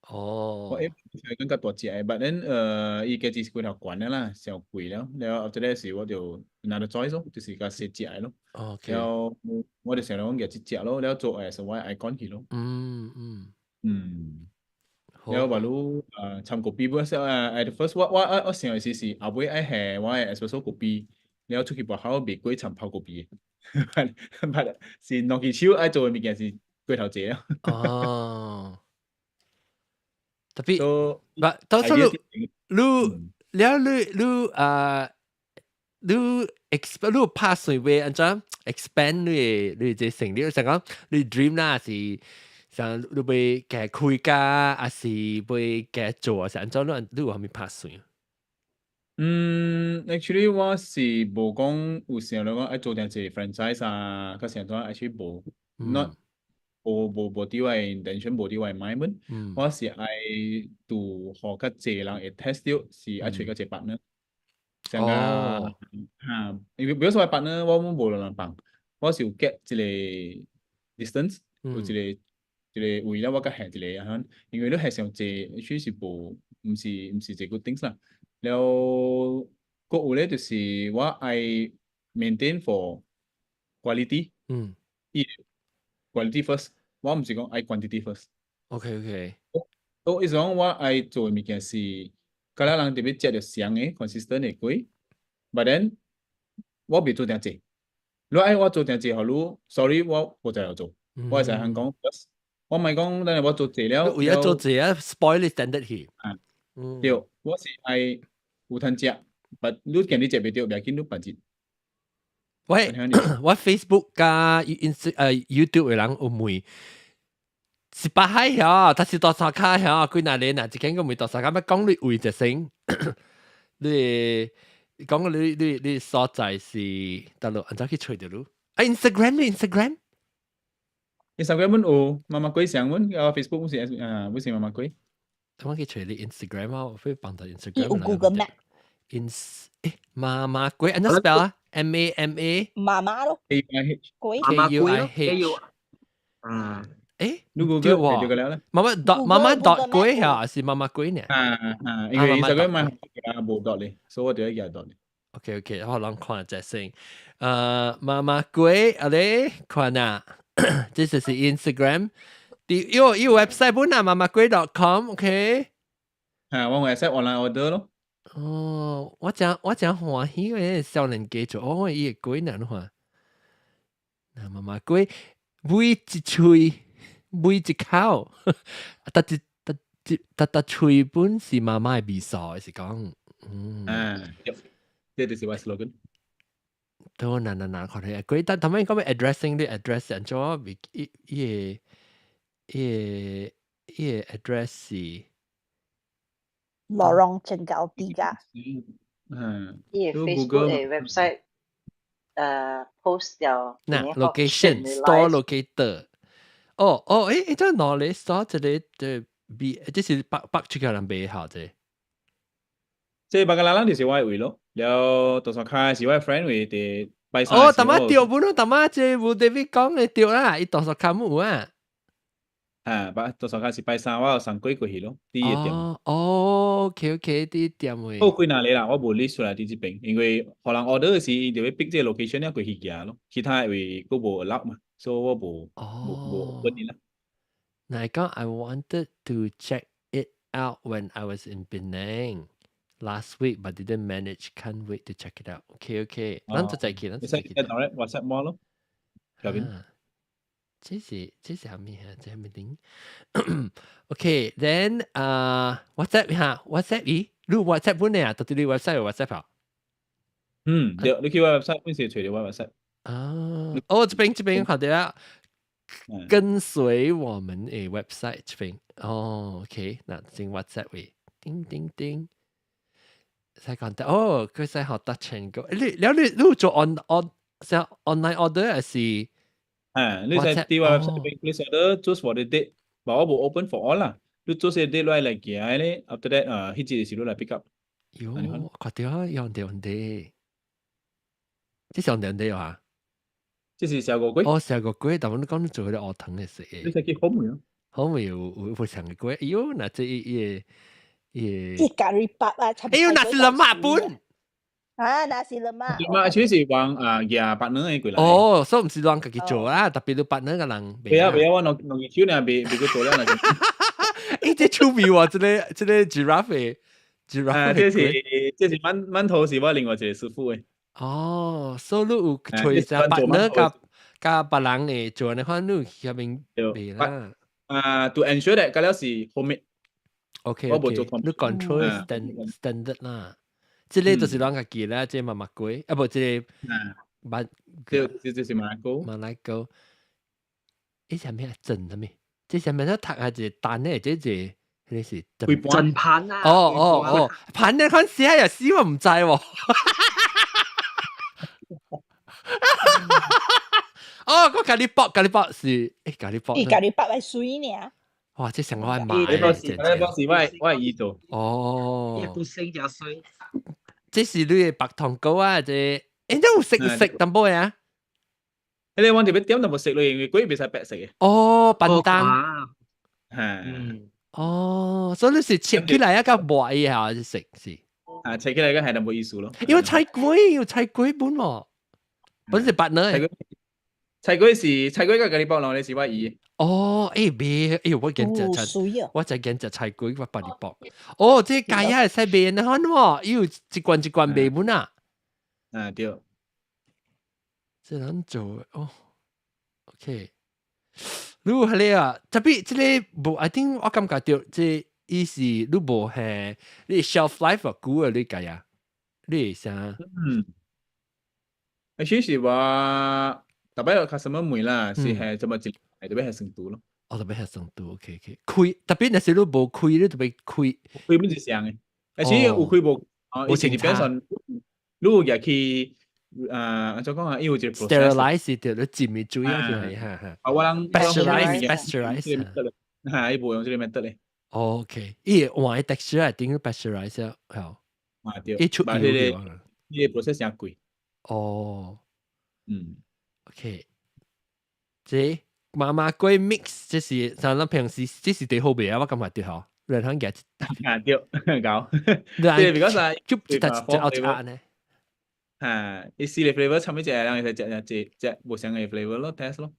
哦。我 aim Volkswagen 較大隻的，but then 伊價錢是幾頭懸的啦，傷貴了。了後來是我就 another choice 咯，就是較細隻的咯。 了我就想講舉這隻咯，了做 as 我 icon 去咯。了話你參咖啡本身啊，at first 我想的是後尾愛下我的 espresso 咖啡，了出去外口賣粿參泡咖啡的，but 是攞起手愛做的物件是粿頭濟啊。哦。特別，唔，當初你你了你啊，你 expand 你拍算話按怎 expand 你這成你想講你 dream 啦是。像你欲加開家，還是欲加做，是按怎你有啥物拍算？嗯，actually 我是無講有想著講愛做定一個 franchise 啊，較啥怎 actually 無，not 無佇我 intention，無佇我 mind 本。我是愛拄予較濟人會 test 著，是愛揣較濟 partner。像個嚇，因為比如說 partner，我阮無人放，我是有 get 一個 distance，有一個位咧，我較下一個啊，因為你下傷濟，其實是無，毋是一個 good things 啦。了，閣有咧就是我愛 maintain for quality，伊 quality first，我毋是講愛 quantity first。 我意思講我愛做的物件是，敢若人特別食著相的 consistent 的粿，but then 我袂做誠濟。如果愛我做誠濟，予你，sorry，我無才調做，我會使通講，我毋係講等下我做濟了，為咗做濟啊，spoil 你 standard 去。啊，對，我是愛有通食，but 你見你食袂著，袂要緊，你別日。我 Facebook 加 Ins YouTube 的人有問，是北海曉，他是大沙卡曉，幾若年啊，一間個問大沙卡，欲講你位就先，你講你所在是佗落，按怎去揣著你？啊，Instagram 你 Instagram？ Instagram 阮有媽媽粿上阮，啊 Facebook 不是啊，不是媽媽粿。我去揣你 Instagram 啊，我飛放到 Instagram。有 Google Map。 Ins 媽媽粿，按怎 spell 啊？M A M A。媽媽咯。 A I H。粿。 K U I H。啊。你 Google 對個了咧。媽媽 dot 媽媽 dot 粿嚇，還是媽媽粿呢？啊啊，因為 Instagram 買啊無 dot 咧，所以我就要加 dot 咧。 OK OK，我攏看一先。媽媽粿，阿咧看啊，這就是 Instagram。啲有 website 本啊，媽媽粿 .com，OK。啊，我 website online order 咯。哦，我誠歡喜嘅少年家做，哦，伊個粿呢？你看，那媽媽粿每一喙每一口，逐一逐一逐逐喙本是媽媽的味素，是講，嗯。啊，對，這就是我 slogan。都難難難看下，粿但他們講欲 addressing 啲 address 按怎伊伊個 address 是。 Lorong 正九 tiga。嗯，伊個 Facebook 的 website。post 掉。嗱，location store locator。哦哦，誒，這哪裡 store 這裡的 B，這是北北出個人買好這。這白個啦啦就是我的位咯，了後多數開是我 friend 位佇拜三。哦，大媽對本咯，大媽這無 David 講的對啦，伊多數較冇啊。啊，拜多數開是拜三，我有送粿過去咯，佇伊個店。哦，哦，OK OK，佇店位。好幾若個啦，我無 list 出來佇這邊，因為予人 order 時，伊就欲 pick 這個 location 了過去寄咯，其他位閣無 allow 嘛，所以我無無問你啦。嗱，講 I wanted to check it out when I was in Penang last week, but didn't manage. Can't wait to check it out. OK OK，咱就再見，咱就再見。你使 WhatsApp 我咯，下邊。這是啥物啊？這係咩頂？OK，then 啊，WhatsApp 嚇，WhatsApp 咦？你 WhatsApp 本嚟啊？到底你 website 有 WhatsApp 啊？嗯，對，你去我 website 本是揣著我 website。啊，哦，這邊看到啊，跟隨我們的 website 這邊。哦，OK，嗱，先 WhatsApp 位，叮叮叮。使講得哦，佢使學得全個。你做 on 像 online order 還是？啊，你使佇我 website 邊，你使得 choose for the date，但我無 open for all 啦。你 choose 個 date 來來寄咧，after that 啊，彼日時你來 pick up。喲，看到啊，用掉啲，這是用掉啲啊？這是燒鵝粿。哦，燒鵝粿，但我你講你做嗰啲學堂嘅食。你使去好味啊？好味有上個粿，喲，那這伊伊。這咖喱包啊，哎呦，nasi lemak 本。啊，nasi lemak。 lemak 其實是往啊寄別人的過來。哦，所以毋是人家己做啊，特別你別人個人。袂啊袂啊，我兩兩隻手爾袂袂去做了。欸，這趣味喎，這個 giraffe，giraffe。這是饅頭是我另外一個師傅的。哦，所以你有揣一下別人佮別人會做的話，你去遐邊賣啦。啊，to ensure that 佮了是 homemade。 OK OK，你 control standard 啦。這個就是咱家己啦，這個麻麻粿，啊無這個馬，這是馬來糕。馬來糕，欸，啥物啊？蒸啥物？這啥物？咱讀下一個單的，這個彼個是蒸盤啊！哦哦哦，盤你看寫又死我毋知喎。哦，個咖喱包，咖喱包是，欸，咖喱包。伊咖喱包係水爾。哇！這上我愛買。呢個是我伊做。哦。伊不生誠水。這是你的白糖糕啊！這，欸，你有食食淡薄啊？彼個我特別點淡薄食落，因為粿袂使白色的。哦，便當。嚇。哦，所以你是切起來一個磨伊下食是。啊，切起來個係淡薄意思咯。因為菜粿有菜粿本喎，本是白呢。菜粿是菜粿佮咖喱包兩個是我伊。哦，欸袂，欸我見食菜，我才見食菜粿我白哩包。哦，這咖喱會使賣呢，款喎，伊有一罐一罐賣本啊。啊對。這人做哦，OK。你有彼個啊？特別這個無，I think 我感覺著這伊是你無係你 shelf life 久啊，你計啊？你會啥？嗯，其實話特別有 customer 問啦，是係怎麼一特別係成都咯。哦，特別係成都，OK OK。開特別若是你無開，你特別開。開本是上的，而且有開無？哦，伊是變成你有入去。啊，按怎講啊？伊有一個 sterilize 掉，你浸的水啊，係哈哈。啊，我人 pasteurize pasteurize 哈，伊無用這個 method 咧。 OK，伊換個 texture 一定 pasteurize 啊，係。啊對，伊出油個，伊個 process 誠貴。哦，嗯，OK，這媽媽粿 mix 這是像咱平時這是最好賣啊，我感覺對吼，兩行夾。啊對，搞。對，比較啥？就一隻一隻一呢。嚇，伊四個 flavor 差一隻，人會使食食食無相的 flavor 咯，test 咯。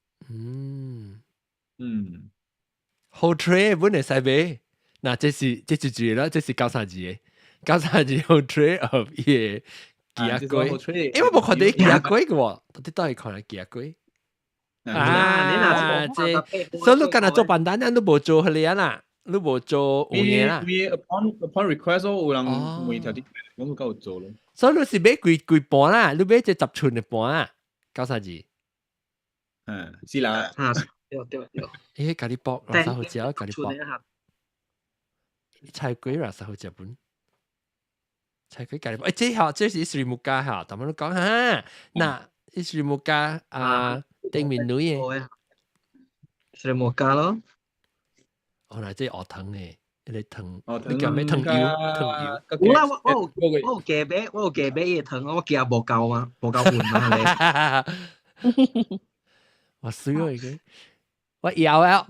好 tray 本會使買，嗱這是這是住啦，這是93字的，93字好 tray of 伊個雞仔粿。欸，我無看著伊雞仔粿个喎，到底佗位看著雞仔粿？啊，這所以你干焦做便當，你無做彼個啦，你無做有影啦。 upon request 咯，有人問條啲，我都夠做咯。所以你是買幾幾盤啦？你買這10寸的盤啊？93字。嗯，是啦。啊，對對對。欸，咖喱包，垃圾好食，咖喱包。菜粿垃圾好食本。菜粿咖喱包，欸，這下這是水木家哈，咱們都講哈。那伊是木家啊，頂面女嘅。是木家咯。哦，來這學糖嘅，一個糖，你叫咩糖油？糖油。有啦，我有加買，我有加買伊個糖，我驚無夠嘛，無夠混嘛。我水咗已經，我搖啊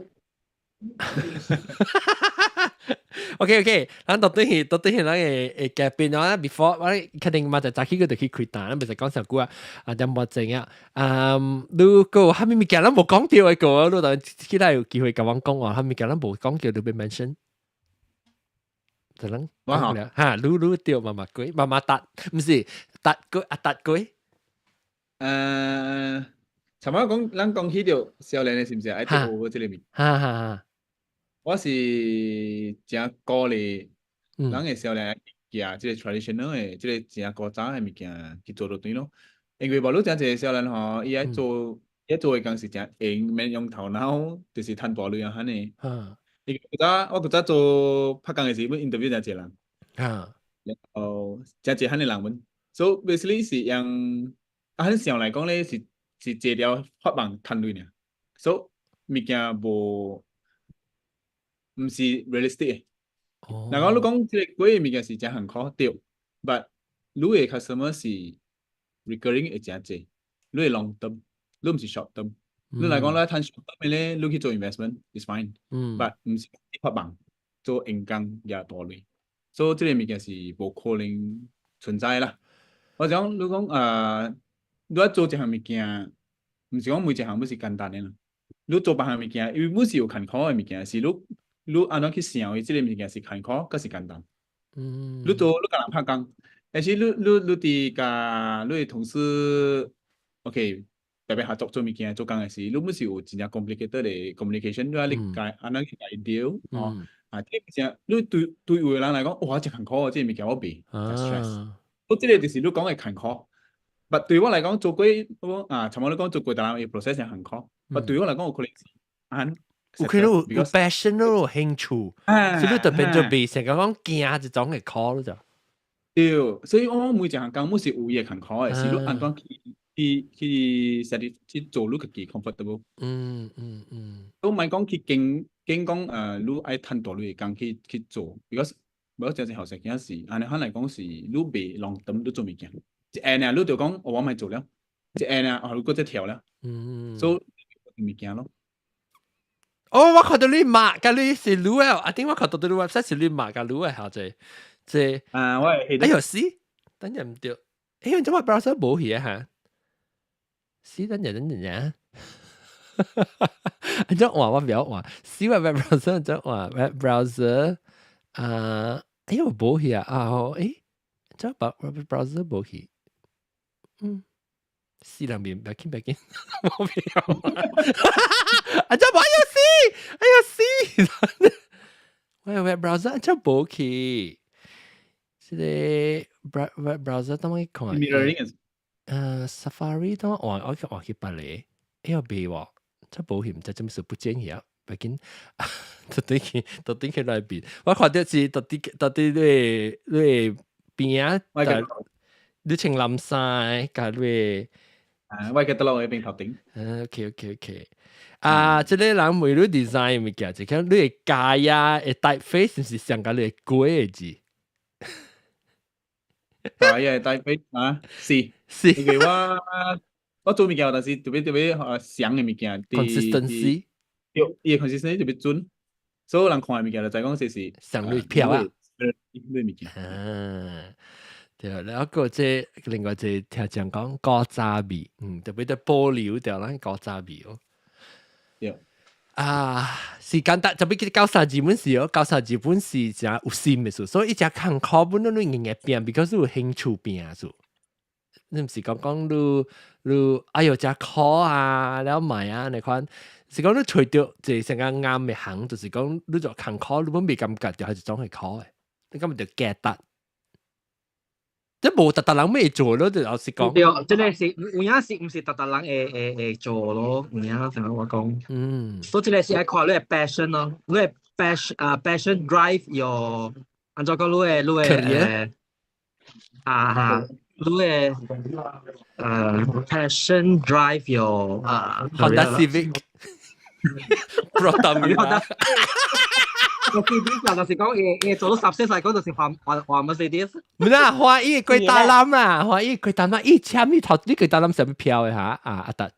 ！OK，咱到底是咱會改變啊？before 我肯定嘛就早起佢就去開單，咱唔使講上久啊，啊點無正啊？嗯，如果蝦米物件咱無講到的個，你當起來有機會共阮講話，蝦米物件咱無講到，你欲 mention。就攏講了哈，你對媽媽粿，媽媽搭，毋是搭粿啊搭粿。尋晚講，咱講起著少年的是毋是愛學這個物？哈哈哈。我是誠鼓勵咱的少年行這個 traditional 的這個誠古早的物件去做就對咯。因為無你誠濟少年吼，伊愛做，伊愛做的工是誠閒，免用頭腦，就是趁大鐳啊按呢。伊古早我古早做拍工的時，阮 interview 誠濟人，然後誠濟按呢人們，so basically 是用啊，按想來講咧是是坐了發夢趁鐳爾，so 物件無毋是 realistic 的。若講你講這個粿的物件是誠艱苦對，but 你的 customer 是 recurring 會誠濟，你會 long term，你毋是 short term。你來講你趁 short term 的咧，你去做 investment is fine，but 毋是發夢做閒工也大鐳，所以這個物件是無可能存在啦。我講你講你愛做一項物件，毋是講每一項攏是簡單的啦。你做別項物件，因為每是有艱苦的物件，是你按怎去想伊這個物件是艱苦，閣是簡單。你做你共人拍工，但是你佇共你的同事，OK，特別合作做物件做工的時，你毋是有真正 complicated 的 communication，你愛你共按怎去共伊 deal 吼？啊，這個真你對有的人來講，哇，真艱苦，這個物件我袂，真 stress。我這個就是你講的艱苦。但對我來講，做粿我啊，像我你講做粿，當然伊 process 真艱苦。但對我來講，有可能是按有可能有 passion 咯，有興趣，所以你特別就袂成個講驚這種的苦咯就。對，所以我每一項工，每是有伊的艱苦的，是你按怎去去設立去做你家己 comfortable。都毋係講去經經講你愛趁大鐳的工去做，because 無真濟後生囝是按呢款來講是你袂 long term 你做物件，一下爾你就講哦我莫做了，一下爾哦你閣再跳了，所以物件咯。哦，我看到你罵，佮你是女的，啊頂我看到你 website 是你罵佮女的，嚇這這啊，我會哎喲死，等陣毋對，哎喲，怎麼 browser 無去啊嚇？死等陣等陣呀！按怎換我不曉換，死我 web browser 按怎換 web browser 啊？哎喲無去啊！啊好，誒，怎把 web browser 無去？嗯，死人面，別緊別緊，我不要。啊！怎哎呀死！哎呀死！我 web browser 按怎無去？這個 web browser 當我看。 Mirroring Safari 當換我去換去別個，哎呀袂喎，這無去，毋知做麼事不見去啊！別緊，到底去內邊？我看到是到底你邊啊？你穿藍衫，佮你啊，我記得落去邊頭頂。 OK。啊，這個人問你 design 物件，就講你的咖呀，的 typeface 是上佮你的粿的字。咖呀 typeface 啊，是是，因為我做物件，但是特別特別像的物件，consistency，對，伊的 consistency 特別準，所以人看的物件就知講這是上類票啊，類物件。啊，對，然後個這另外一個聽講講古早味，特別得保留掉咱古早味哦。對。啊，是簡單，特別去九三字本是哦，九三字本是誠有心的事，所以伊誠艱苦本攏硬硬變，because 有興趣變數。你毋是講講你哎喲誠苦啊，了賣啊，那款是講你揣著一個上較啱的行，就是講你做艱苦，你本袂感覺著係一種係苦的，你感覺就簡單。這無逐逐人欲做咯，就老實講。對，這個是有影是毋是逐逐人會做咯？有影像我講。所以這個是愛看你的 passion 咯，你的 passion 啊 passion drive your 按怎講你的啊哈。你嘅passion drive your Honda Civic Proton。 Mercedes 啊，就是講會做到 success 嚟講，就是換換換 Mercedes。唔啦，換伊過大攬啊，換伊過大攬，伊簽你頭，你過大攬啥物票的哈？啊，阿達，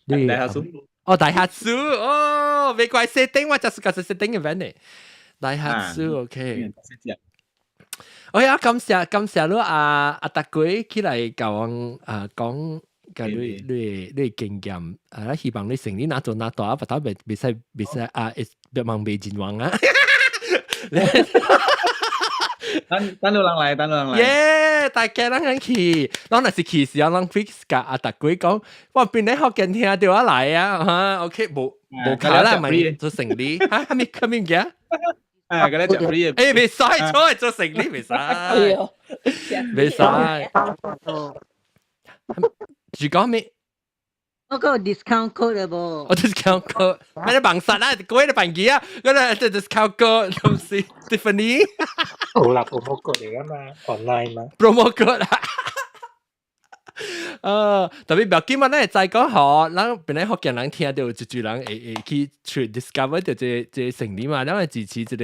你大下數。哦，大下數哦，未怪設定，我就是個設定嘅 van 呢。大下數，OK。我呀，感謝感謝你阿阿達鬼起來教我啊講。甲你你經驗啊，希望你生意若做若大，不頭袂袂使袂使啊，別望袂盡望啊！等等到人來，等到人來。耶！大家人肯去，咱若是去時候，咱 fix 甲阿達鬼講，我邊咧福建聽到我來啊，哈，OK，無無卡啦，咪做生理，哈，啥物啥物件？啊，嗰啲食 free 誒，袂使錯，做生理袂使，袂使。是講咩？我個 discount code 嘅噃。我 discount code，咩你盲殺啦？嗰啲扮機啊，嗰個 discount code，唔是 Tiffany。好啦，promo code 嚟噶嘛，online 嘛。 promo code 啊。特別不要緊嘛，咱會知講吼，咱本來福建人聽到一堆人會會去去 discover 到這這生理嘛，咱會支持這個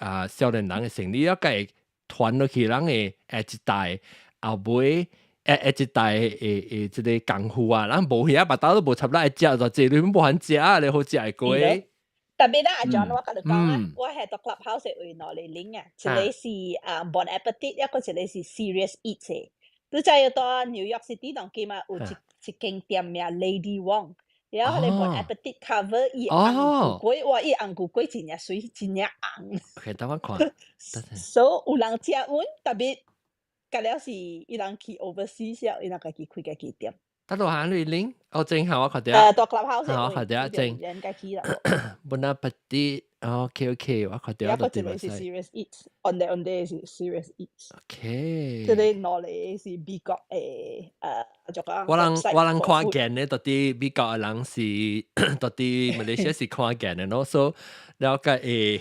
啊少年人的生理，了會傳落去人會下一代後尾。下下一代會會這個功夫啊，咱無遐腹肚都無插來食，就這你無肯食啊，你好食會過。特別咧，阿 John，我共你講啊，我係到 Clubhouse 位攞嚟拎啊，一個是啊 Bon Appetit，一個一個是 Serious Eats 的。你知影到 New York City 當今啊有一一間店名 Lady Wong，然後彼個 Bon Appetit cover 伊紅菇粿，哇！伊紅菇粿真正媠，真正紅。 OK，等我看。所以有人食阮，特別隔了是伊人去 overseas 了，伊人家己開家己店。得落行你拎，哦正好我看到。到 Clubhouse。我看到正。人家去啦。 Bon Appetit，OK OK，我看到。一個一個是 Serious Eats，on the on the 是 Serious Eats。 OK。這個兩個是美國的就講。我人我人看見咧，到底美國的人是到底馬來西亞是看見的咯，所以了解會，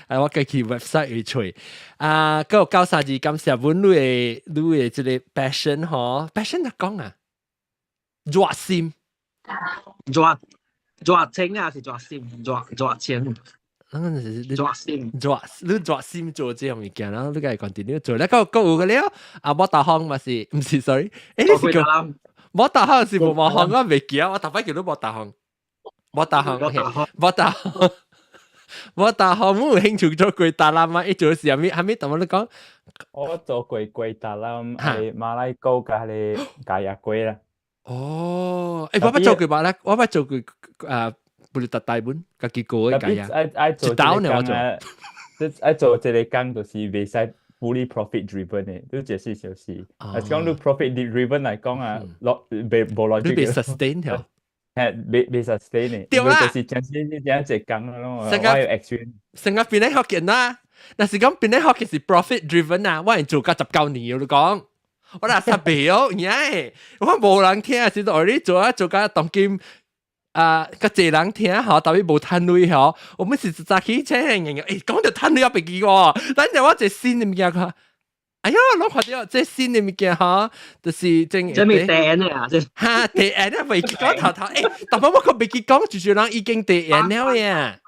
啊我家去 website 去揣啊，閣有九三二感謝阮你的你的這個 passion 吼，passion 怎講啊？熱心，熱熱情啊，是熱心，熱熱情。咱個是熱心，熱你熱心做這樣物件，然後你家 continue 做，咧個個有個了，啊，無大方嘛是，毋是，sorry，你是叫無大方是無無方，我袂記啊，我逐擺叫你無大方，無大方，無大方，無大方，我有興趣做粿タ攬嘛？伊做是啥物？啥物？同我你講，我做過粿タ攬，係馬來糕佮彼個咖椰粿啦。哦，欸，我捌做過馬來，我捌做過啊。不是特大本，家己過的計啊。愛愛做一刀呢我做。愛做這個工就是袂使 fully profit driven 的，你這是就是。啊，講你 profit driven 來講啊，落袂無邏輯。你袂 sustain 條。係袂袂 sustain 的。對啦。就是真真真一工咯，我有 experience。成個變咧學見啦，若是講變咧學見是 profit driven 啊，我係做甲19年，你講。我若實袂哦，耶！我無人聽，是到你做啊做甲當今。啊，較濟人聽吼，特別無趁鐳吼，我們是早起請人，欸，講著趁鐳也袂記喎，等陣我一個新的物件看，哎喲，攏看著這新的物件吼，就是真。這咪第 N 啊，這哈第 N 啊，袂記講頭頭，欸，但我閣袂記講，就是人已經第 N 了呀。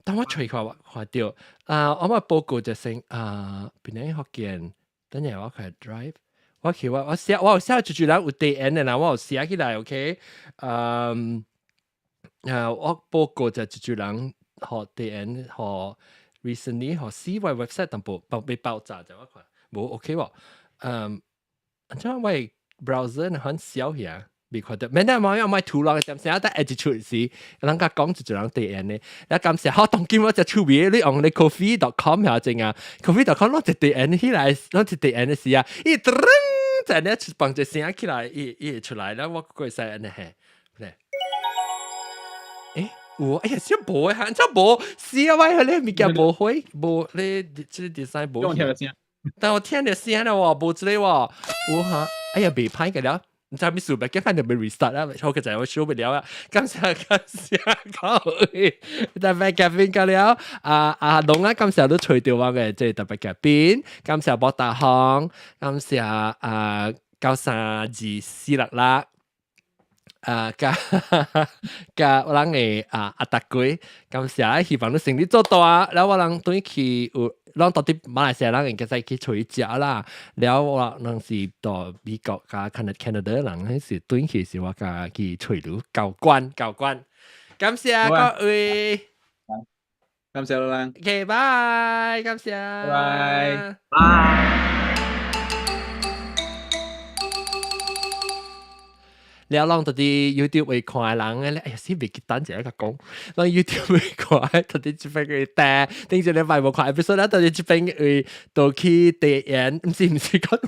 等我揣看我看著，啊，我嘛報告就先啊，邊個福建，等陣我開 drive。我去我我寫我有寫就是人有第 N 的啦，我有寫起來，OK，嗯。啊！我報告就一堆人學第 N 學 recently 學 C 位 website 淡薄爆被爆炸就我看無 OK 喎。嗯，按怎我 browser 很小遐，未看到。免得冇要買圖落點聲，得一出時，人家講一堆人第 N 的。你感謝好當今我隻趣味，你用你 coffee.com 遐正啊，coffee.com 攏一第 N 起來，攏一第 N 的時啊，伊噔在咧放一聲起來，伊伊會出來，แล้ว我過使按呢嘿，咧。欸，有，哎呀，小無的，這無，是啊，我彼个物件無開，無你這個 design 無。聽著聲，但我聽著聲了喎，無這個喎，有哈，哎呀，袂歹個了。毋知咩事，咪驚翻就被 restart 啦，好嘅就係我 show 不了啊。感謝感謝各位，特別嘉賓個了，啊阿龍啊，感謝都吹掉我嘅，即係特別嘉賓，感謝博大康，感謝啊932466。啊，加加我人嘅啊阿達鬼，感謝，希望你生意做大，然後我人轉去有，咱到底馬來西亞人應該使去揣食啦，然後我人是到美國加 Canada 人，彼時轉去時我共去揣你交關交關，感謝各位，感謝老人，OK，拜，感謝，拜拜。了，攏到佇 YouTube 會看的人咧，哎呀，死袂記等一下共講，攏 YouTube 會看，到佇這邊會訂，頂一禮拜無看 episode 了，到佇這邊會倒去訂閱，毋是毋是講，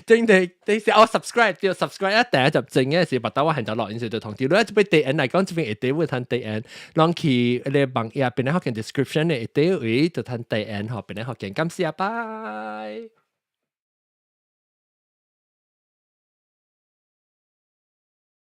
頂地頂是我 subscribe 對 subscribe 一訂就正嘅是，捌到我現在錄音時就通知。如果這邊訂閱來講，這邊會底會通訂閱，攏去彼個網頁邊咧學見 description 的會底位就通訂閱，吼，邊咧學見，感謝，拜。